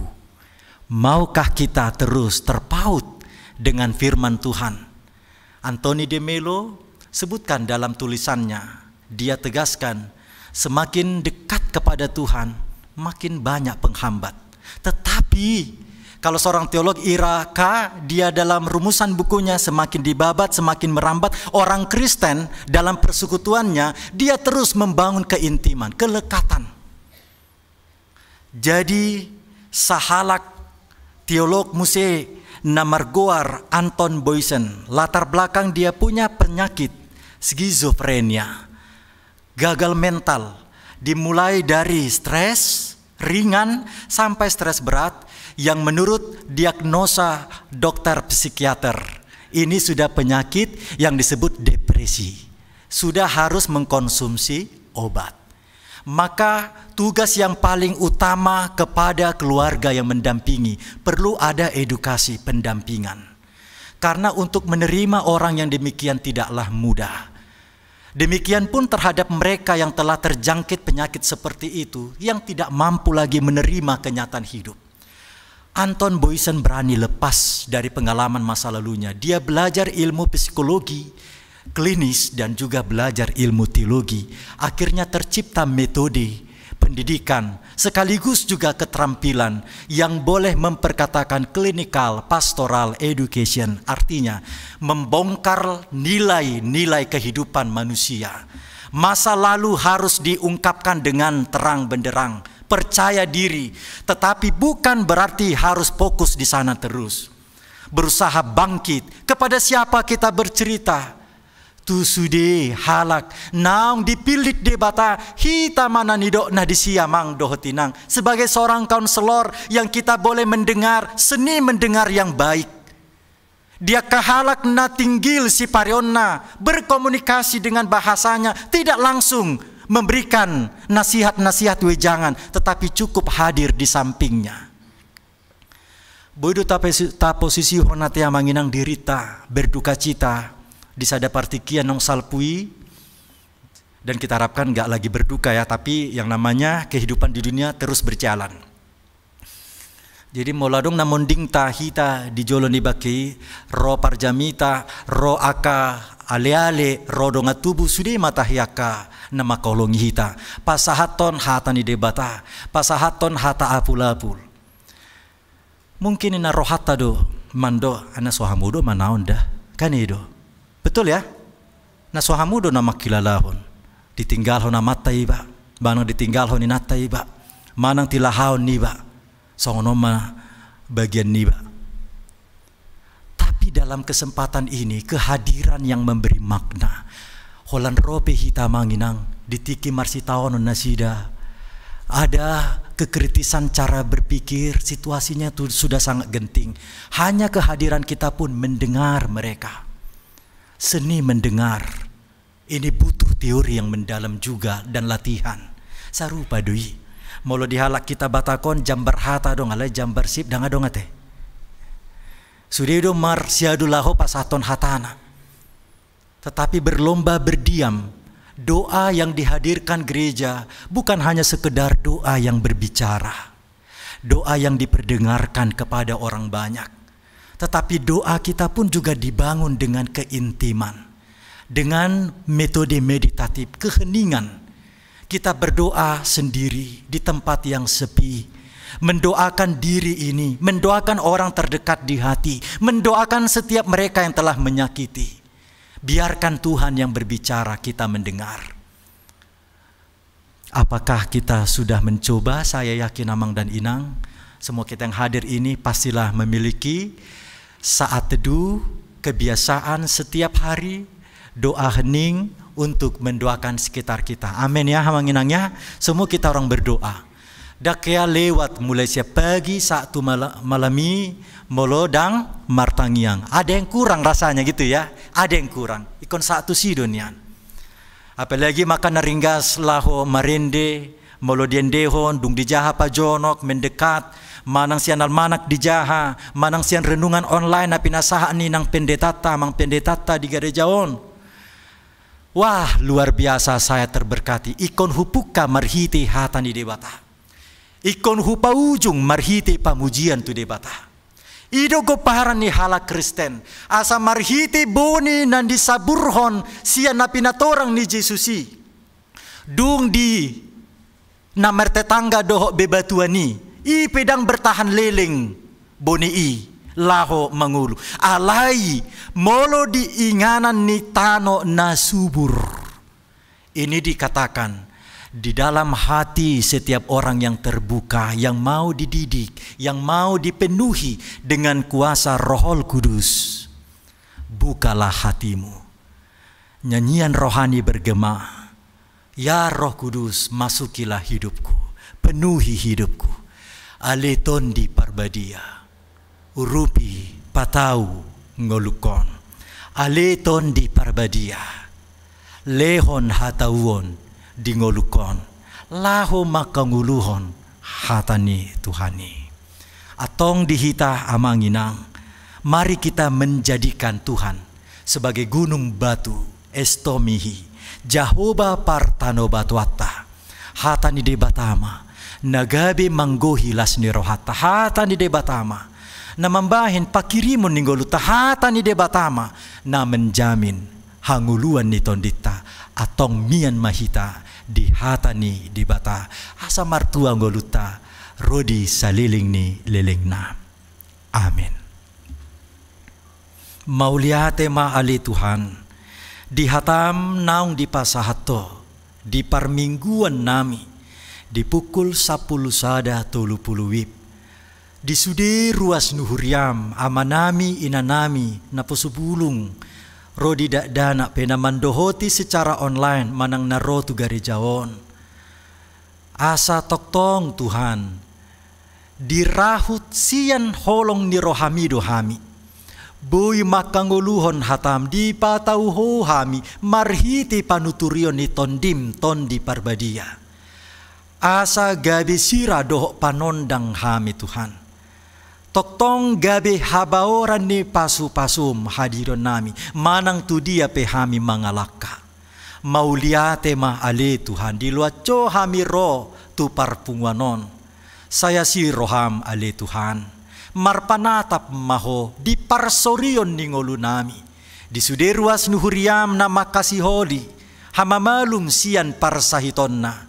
Maukah kita terus terpaut dengan firman Tuhan? Anthony de Mello sebutkan dalam tulisannya, dia tegaskan, semakin dekat kepada Tuhan, makin banyak penghambat. Tetapi, kalau seorang teolog, Ira K, dia dalam rumusan bukunya, semakin dibabat, semakin merambat, orang Kristen dalam persekutuannya, dia terus membangun keintiman, kelekatan. Jadi, sahalak teolog muse na margoar Anton Boisen, latar belakang dia punya penyakit skizofrenia, gagal mental, dimulai dari stres ringan sampai stres berat yang menurut diagnosa dokter psikiater, ini sudah penyakit yang disebut depresi. Sudah harus mengkonsumsi obat. Maka tugas yang paling utama kepada keluarga yang mendampingi, perlu ada edukasi pendampingan. Karena untuk menerima orang yang demikian tidaklah mudah. Demikian pun terhadap mereka yang telah terjangkit penyakit seperti itu, yang tidak mampu lagi menerima kenyataan hidup. Anton Boisen berani lepas dari pengalaman masa lalunya. Dia belajar ilmu psikologi klinis dan juga belajar ilmu teologi. Akhirnya tercipta metode pendidikan sekaligus juga keterampilan yang boleh memperkatakan clinical pastoral education, artinya membongkar nilai-nilai kehidupan manusia. Masa lalu harus diungkapkan dengan terang benderang, percaya diri, tetapi bukan berarti harus fokus di sana terus. Berusaha bangkit. Kepada siapa kita bercerita? Tu sude halak naung dipillit Debata, hita ma na nidokna disi, Amang dohot Inang. Sebagai seorang konselor yang kita boleh mendengar, seni mendengar yang baik. Di angka halak na tinggil sipareonna, berkomunikasi dengan bahasanya, tidak langsung memberikan nasihat-nasihat wejangan, tetapi cukup hadir di sampingnya. Boi do taposi-, taposisihon ate, Amang Inang, dirinta berdukacita di sada partingkian naung salpu i, dan kita harapkan nggak lagi berduka ya, tapi yang namanya kehidupan di dunia terus berjalan. Jadi molo adong na mondingta hita di jolo ni bangke i, ro parjamita, ro angka aleale, ro dongan tubu, sude ma tahe angka na mangkaholongi hita. Pasahathon hata ni Debata, pasahathon hata apulapul. Mungkin ninna rohanta do, mando, ai na so hamu do manaon da. Kan i do. Betul ya? Na so hamu do na mangkilalahon. Ditinggalhon amanta iba, manang ditinggalhon inanta iba, manang tilahaon niba. Songon on ma bagian niba. Tapi dalam kesempatan ini, kehadiran yang memberi makna. Holan ro pe hita, Amang Inang, di tingki marsitaonon nasida, ada kekritisan cara berpikir, situasinya tu sudah sangat genting. Hanya kehadiran kita pun mendengar mereka. Seni mendengar. Ini butuh teori yang mendalam juga dan latihan. Sarupa do i. Molo di halak hita Batak on, jambar hata adong, alai jambar sip ndang adong ate. Sude do marsiadu laho pasahathon hatana. Tetapi berlomba berdiam. Doa yang dihadirkan gereja bukan hanya sekedar doa yang berbicara, doa yang diperdengarkan kepada orang banyak, tetapi doa kita pun juga dibangun dengan keintiman, dengan metode meditatif, keheningan. Kita berdoa sendiri di tempat yang sepi, mendoakan diri ini, mendoakan orang terdekat di hati, mendoakan setiap mereka yang telah menyakiti. Biarkan Tuhan yang berbicara, kita mendengar. Apakah kita sudah mencoba? Saya yakin, Amang dan Inang, semua kita yang hadir ini pastilah memiliki saat teduh, kebiasaan setiap hari, doa hening untuk mendoakan sekitar kita. Amin ya, Amang Inang ya. Semua kita orang berdoa. Ndang hea lewat mulai sian pagi sahat tu mala-, malam i, molo ndang martangiang. Ada yang kurang rasanya gitu ya, ada yang kurang. Ingkon sahat tusi do nian. Apalagi angka na ringgas laho marende, molo diendehon, dung dijaha pajonok, mendekat, manang sian almanak dijaha, manang sian renungan online na pinasahat ni nang pendetanta, amang pendetanta di gareja on. Wah, luar biasa saya terberkati. Ingkon hupungka marhite hata ni Debata. Ingkon hupaujung marhite pamujian tu Debata. I do gomparan ni halak Kristen, asa marhite boni na nisaburhon sian na pinatorang ni Jesus i. Dung di na martetangga dohot bebatuan i, i pe ndang bertahan leleng boni i laho mangolu. Alai molo di inganan ni tano na subur. Ini dikatakan, di dalam hati setiap orang yang terbuka, yang mau dididik, yang mau dipenuhi dengan kuasa Roh Kudus, bukalah hatimu. Nyanyian rohani bergema, "Ya Roh Kudus, masukilah hidupku, penuhi hidupku. Ale Tondi Parbadia, urupi, patau ngolungkon. Ale Tondi Parbadia, lehon hatauon di ngolungkon, laho mangkangoluhon hata ni Tuhan i." Antong di hita, amang inang, mari kita menjadikan Tuhan sebagai gunung batu, estomihi, Jahowa partanobatoanta. Hata ni Debata ma na gabe manggohi las ni rohanta. Hata ni Debata ma na mambahen pangkirimon ni ngolunta. Hata ni Debata ma na menjamin hangoluan ni tondinta. Antong mian ma hita di hata ni Debata, asa martua ngolunta ro di saleleng ni lelengna. Amin. Mauliate ma ale Tuhan, di hatam naung dipasahat Ho di parmingguan nami, di pukul sampulu sada tolu pulu wib, di sude ruas ni huriam, amanami, inanami, naposo bulung, ro di dakdanak pe na mandohoti secara online manang na ro tu gareja on. Asa tongtong Tuhan, dirahut sian holong ni rohami do hami. Boi mangkangoluhon hatam, dipatau Ho hami marhite panuturion ni Tondim, Tondi Parbadia. Asa gabe sira dohot panondang hami Tuhan. Tongtong gabe habaoran ni pasupasum hadirionnami, manang tu dia pe hami mangalangka. Mauliate ma ale Tuhan, diloas Ho hami ro tu parpunguan on. Sai asi roham ale Tuhan, marpanatap ma Ho di parsorion ni ngolunami. Di sude ruas ni huriam na mangkasiholi, hamamalum sian parsahitonna,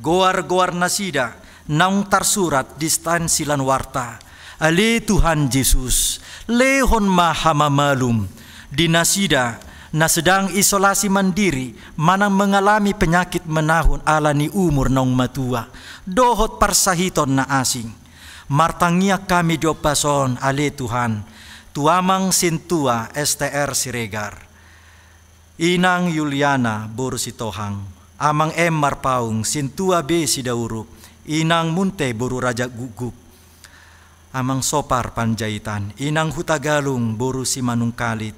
goargoar nasida naung tarsurat di stan silan warta. Ale Tuhan Jesus, lehon ma hamamalum di nasida na sedang isolasi mandiri manang mengalami penyakit menahun ala ni umur naung matua dohot parsahiton na asing. Martangiang hami di ombas on ale Tuhan, tu amang sintua S T R Siregar, inang Yuliana boru Sitohang, amang M Marpaung, sintua B Sidauruk, inang Munte boru Raja Gukguk, amang Sopar Panjaitan, inang Hutagalung boru Simanungkalit,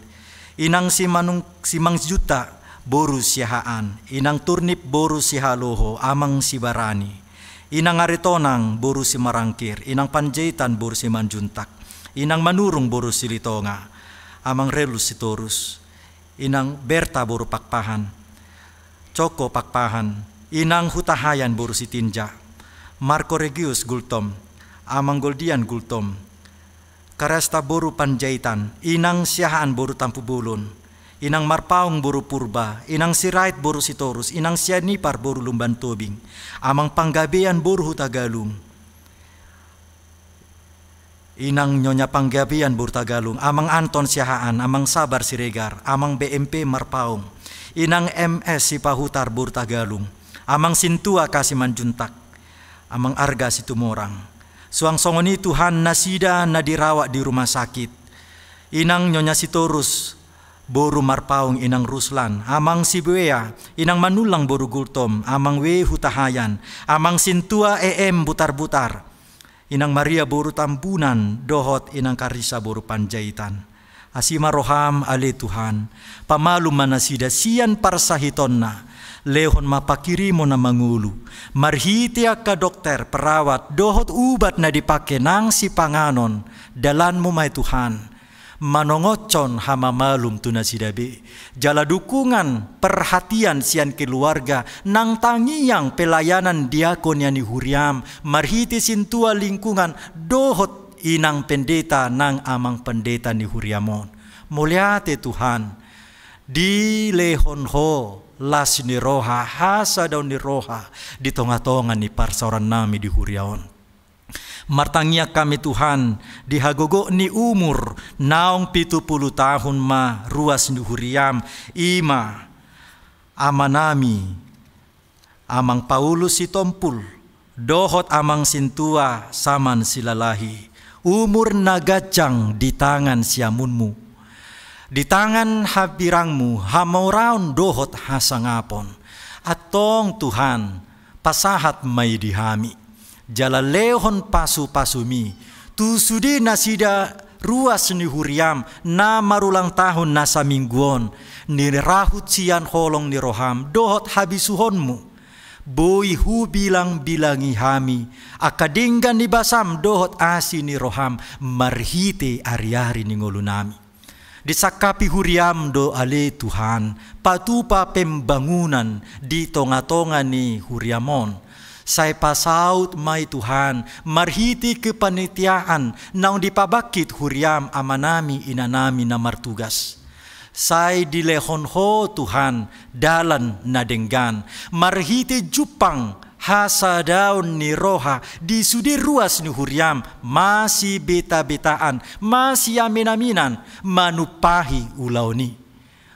inang Simanung-, Simanjuntak boru Siahaan, inang Turnip boru Sihaloho, amang Sibarani, inang Aritonang boru Simarangkir, inang Panjaitan boru Simanjuntak, Inang Manurung boru Silitonga, Amang Relus Sitorus, Inang Berta boru Pakpahan, Coko Pakpahan, Inang Hutahayan boru Sitinja, Marko Regius Gultom, Amang Goldian Gultom, Karesta boru Panjaitan, Inang Siahaan boru Tampubolon, Inang Marpaung boru Purba, Inang Sirait boru Sitorus, Inang Sianipar boru Lumban Tobing, Amang Panggabean boru Hutagalung, Inang Nyonya Panggabean boru Hutagalung, Amang Anton Siahaan, Amang Sabar Siregar, Amang B M P Marpaung, Inang M S Sipahutar boru Hutagalung, Amang Sintua Kasi Manjuntak, Amang Arga Situmorang. Suang songon i Tuhan nasida na dirawat di rumah sakit. Inang Nyonya Sitorus boru Marpaung, Inang Ruslan, Amang Sibuea, Inang Manullang boru Gultom, Amang W Hutahayan, Amang Sintua E M Butarbutar, Inang Maria boru Tambunan dohot Inang Karisa boru Panjaitan. Asi ma roham ale Tuhan, pamalum ma nasida sian parsahitonna, lehon ma panghirimon na mangolu, marhite angka dokter, perawat, dohot ubat na dipake nang sipanganon, dalanmu ma i Tuhan, manongothon hamamalum tu nasida be, jala dukungan perhatian sian keluarga nang tangiang pelayanan diakonia ni huriam, marhite sintua lingkungan dohot inang pendeta nang amang pendeta ni huriam on. Mauliate Tuhan, dilehon Ho las ni roha, hasadaon ni roha di tongatonga ni parsaorannami di huria on. Martangiang hami Tuhan, di hagogoon ni umur naung pitu pulu tahun ma ruas ni huriam, i ma amanami Amang Paulus Sitompul dohot Amang Sintua Saman Silalahi, umur na ganjang di tangan siamunmu, di tangan hambirangmu, hamoraon dohot hasangapon. Antong Tuhan, pasahat ma i di hami, jala lehon pasupasumi tu sude nasida ruas ni huriam na marulang tahun na saminggu on, ni rahut sian holong ni roham dohot habisuhonmu. Boi hubilangbilangi hami angka denggan ni basam dohot asi ni roham marhite ariari ni ngolunami. Disangkapi huriam do ale Tuhan patupa pembangunan di tongatonga ni huriam on. Sai pasaut ma i Tuhan marhite kepanitiaan naung dipabangkit huriam amanami inanami na martugas. Sai dilehon Ho Tuhan dalan na denggan marhite jumpang hasadaon ni roha di sude ruas ni huriam, masibetabetaan, masiaminaminan manumpahi ulaon i.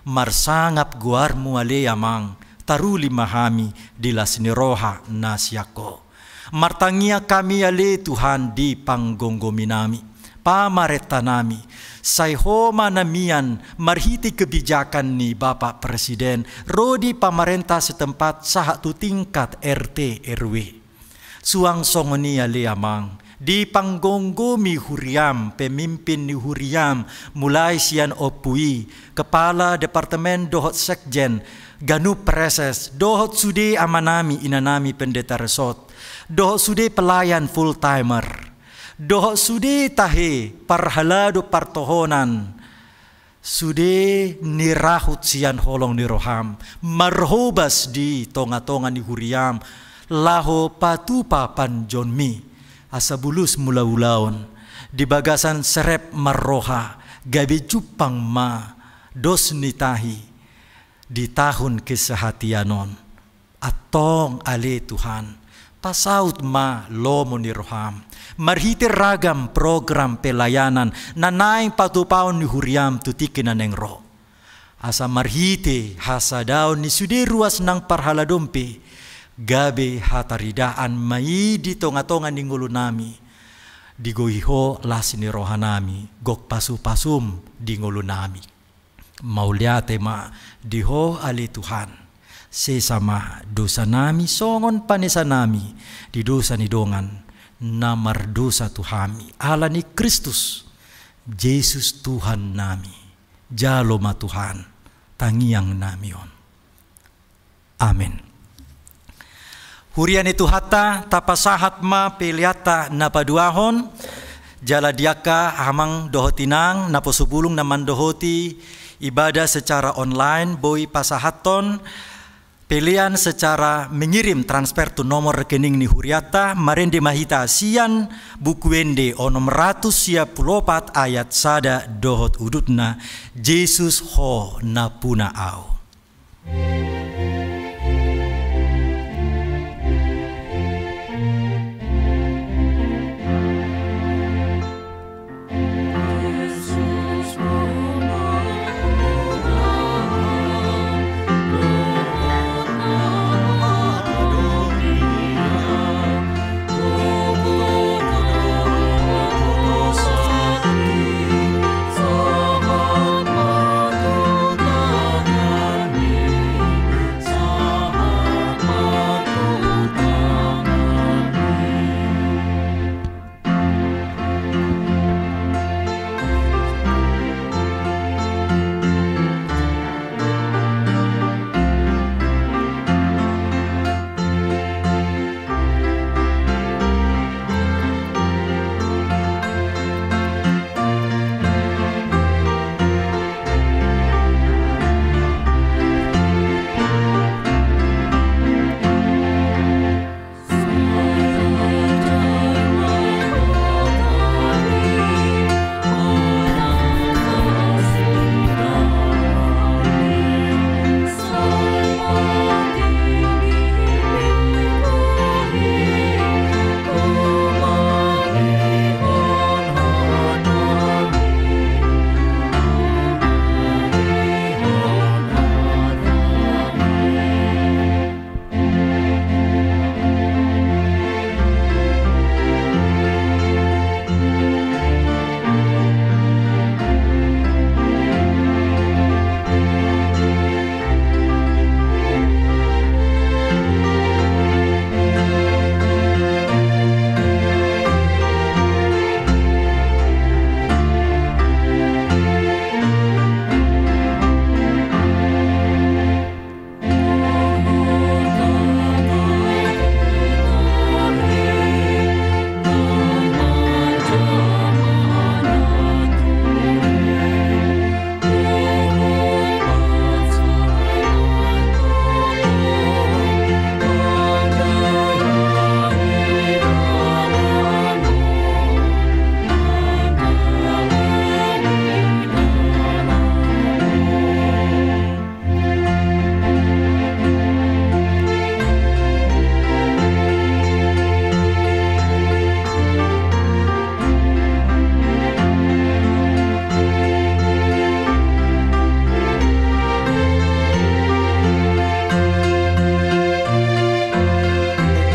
Marsangap goarmu ale Amang, taruli ma hami di las ni roha na sian Ho. Martangiang hami ale Tuhan di panggomgominami, pamarentanami, sai Ho ma na mian marhite kebijakan ni Bapak Presiden ro di pamarenta setempat sahat tu tingkat R T R W. Suang songon i ale Amang, di panggomgomi huriam, pemimpin ni huriam, mulai sian ompu i, kepala departemen dohot sekjen, ganup praeses, dohot sude amanami inanami pendeta resort, dohot sude pelayan full timer, dohot sude tahe parhalado partohonan, sude nirahut sian holong ni roham, marhobas di tongatonga ni huriam, laho patupa panjouonmi, asa bulus mulaulaon di bagasan serep marroha, gabe jumpang ma dos ni tahi di tahun kesehatian on. Antong ale Tuhan, pasaut ma lomo ni roham marhite ragam program pelayanan na naeng patupaon ni huriam tu tingki na naeng ro. Asa marhite hasadaon ni sude ruas nang parhaladon pe, gabe hataridaan ma i di tongatonga ni ngolunami. Digohi Ho las ni rohanami, gok pasupasum di ngolunami. Mauliate ma di Ho ale Tuhan. Sesa ma dosanami songon panesanami di dosa ni dongan na mardosa tu hami, ala ni Kristus Jesus Tuhannami. Jalo ma Tuhan tangiangnami on. Amen. Huria ni Tuhanta, tapasahat ma peleanta na paduahon, Jala di angka amang dohot inang naposo bulung na mandohoti ibadah secara online, boi pasahathon pelean secara mengirim transfer tu nomor rekening ni hurianta. Marende ma hita sian Buku Ende onom ratus sia pulu opat ayat sada dohot udutna: Jesus, Ho nampuna ahu.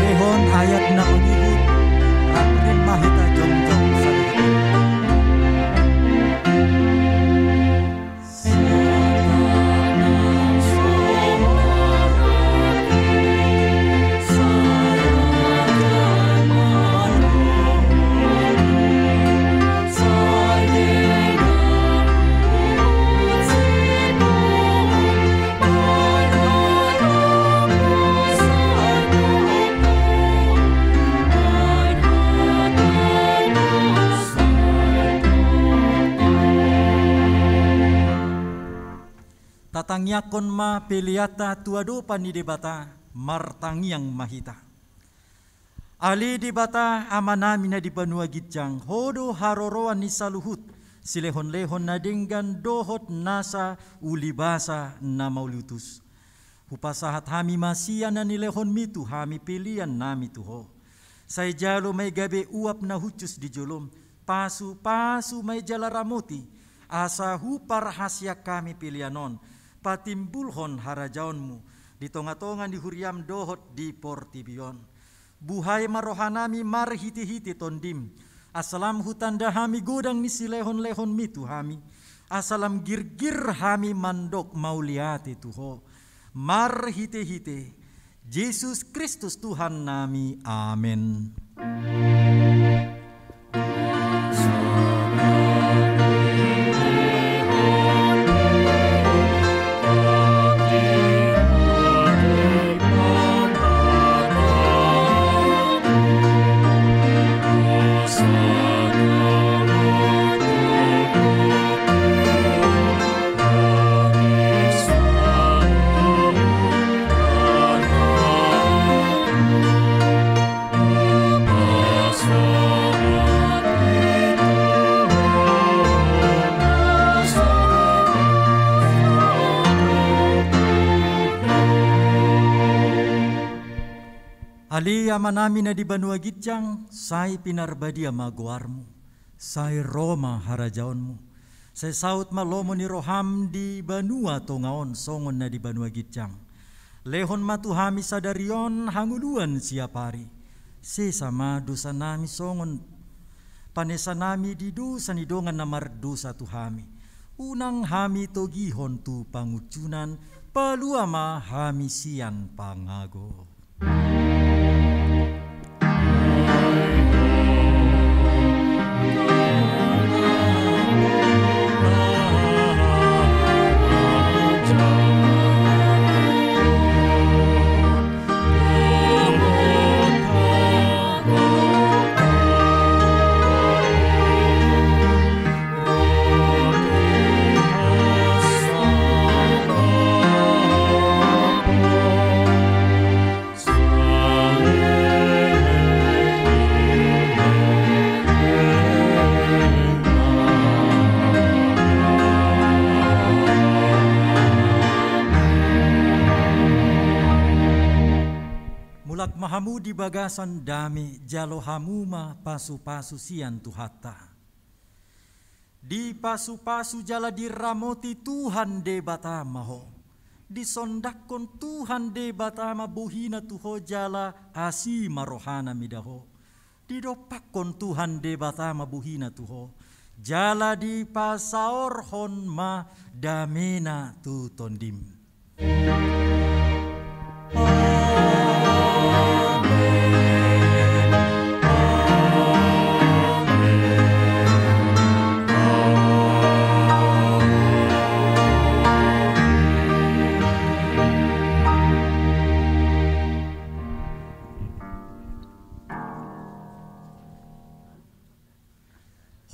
Endehon ayat na mangihut, rap rim ma hita jongjong saluhutna. Tatangiangkon ma peleanta tu adopan ni Debata. Martangiang ma hita. Ale Debata, Amanami na di banua ginjang, Ho do haroroan ni saluhut silehonlehon na denggan dohot nasa ulibasa na mauliutus. Hupasahat hami ma sian na nilehonMi tu hami peleannami tu Ho. Sai jalo ma i gabe uap na hushus di joloM, pasupasu ma i jala ramoti, asa huparhaseang hami pelean on patimbulhon harajaonMu di tongatonga ni huriaM dohot di portibi on. Buhai ma rohanami marhitehite TondiM, asa lam hutanda hami godang ni silehonlehonMi tu hami, asa lam girgir hami mandok mauliate tu Ho. Marhitehite Jesus Kristus Tuhannami. Amen. Amanami na di banua ginjang, sai pinarbadia ma goarmu, sai ro ma harajaonmu, sai saut ma lomo ni roham di banua tonga on songon na di banua ginjang. Lehon ma tu hami sadari on hangoluan siapari. Sesa ma dosanami songon panesanami di dosa ni dongan na mardosa tu hami. Unang hami togihon tu pangunjunan, palua ma hami sian pangago. Mulak ma hamu di bagasan dame, jalo hamu ma pasupasu sian Tuhanta. Dipasupasu jala diramoti Tuhan Debata ma ho. Disondanghon Tuhan Debata ma bohina tu ho jala asi ma rohana mida ho. Didompakhon Tuhan Debata ma bohina tu ho, jala dipasaorhon ma damena tu tondim. Amen. Amen. Amen.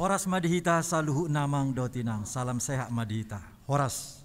Horas ma di hita saluhutna, amang dohot inang, salam sehat ma di hita. Horas.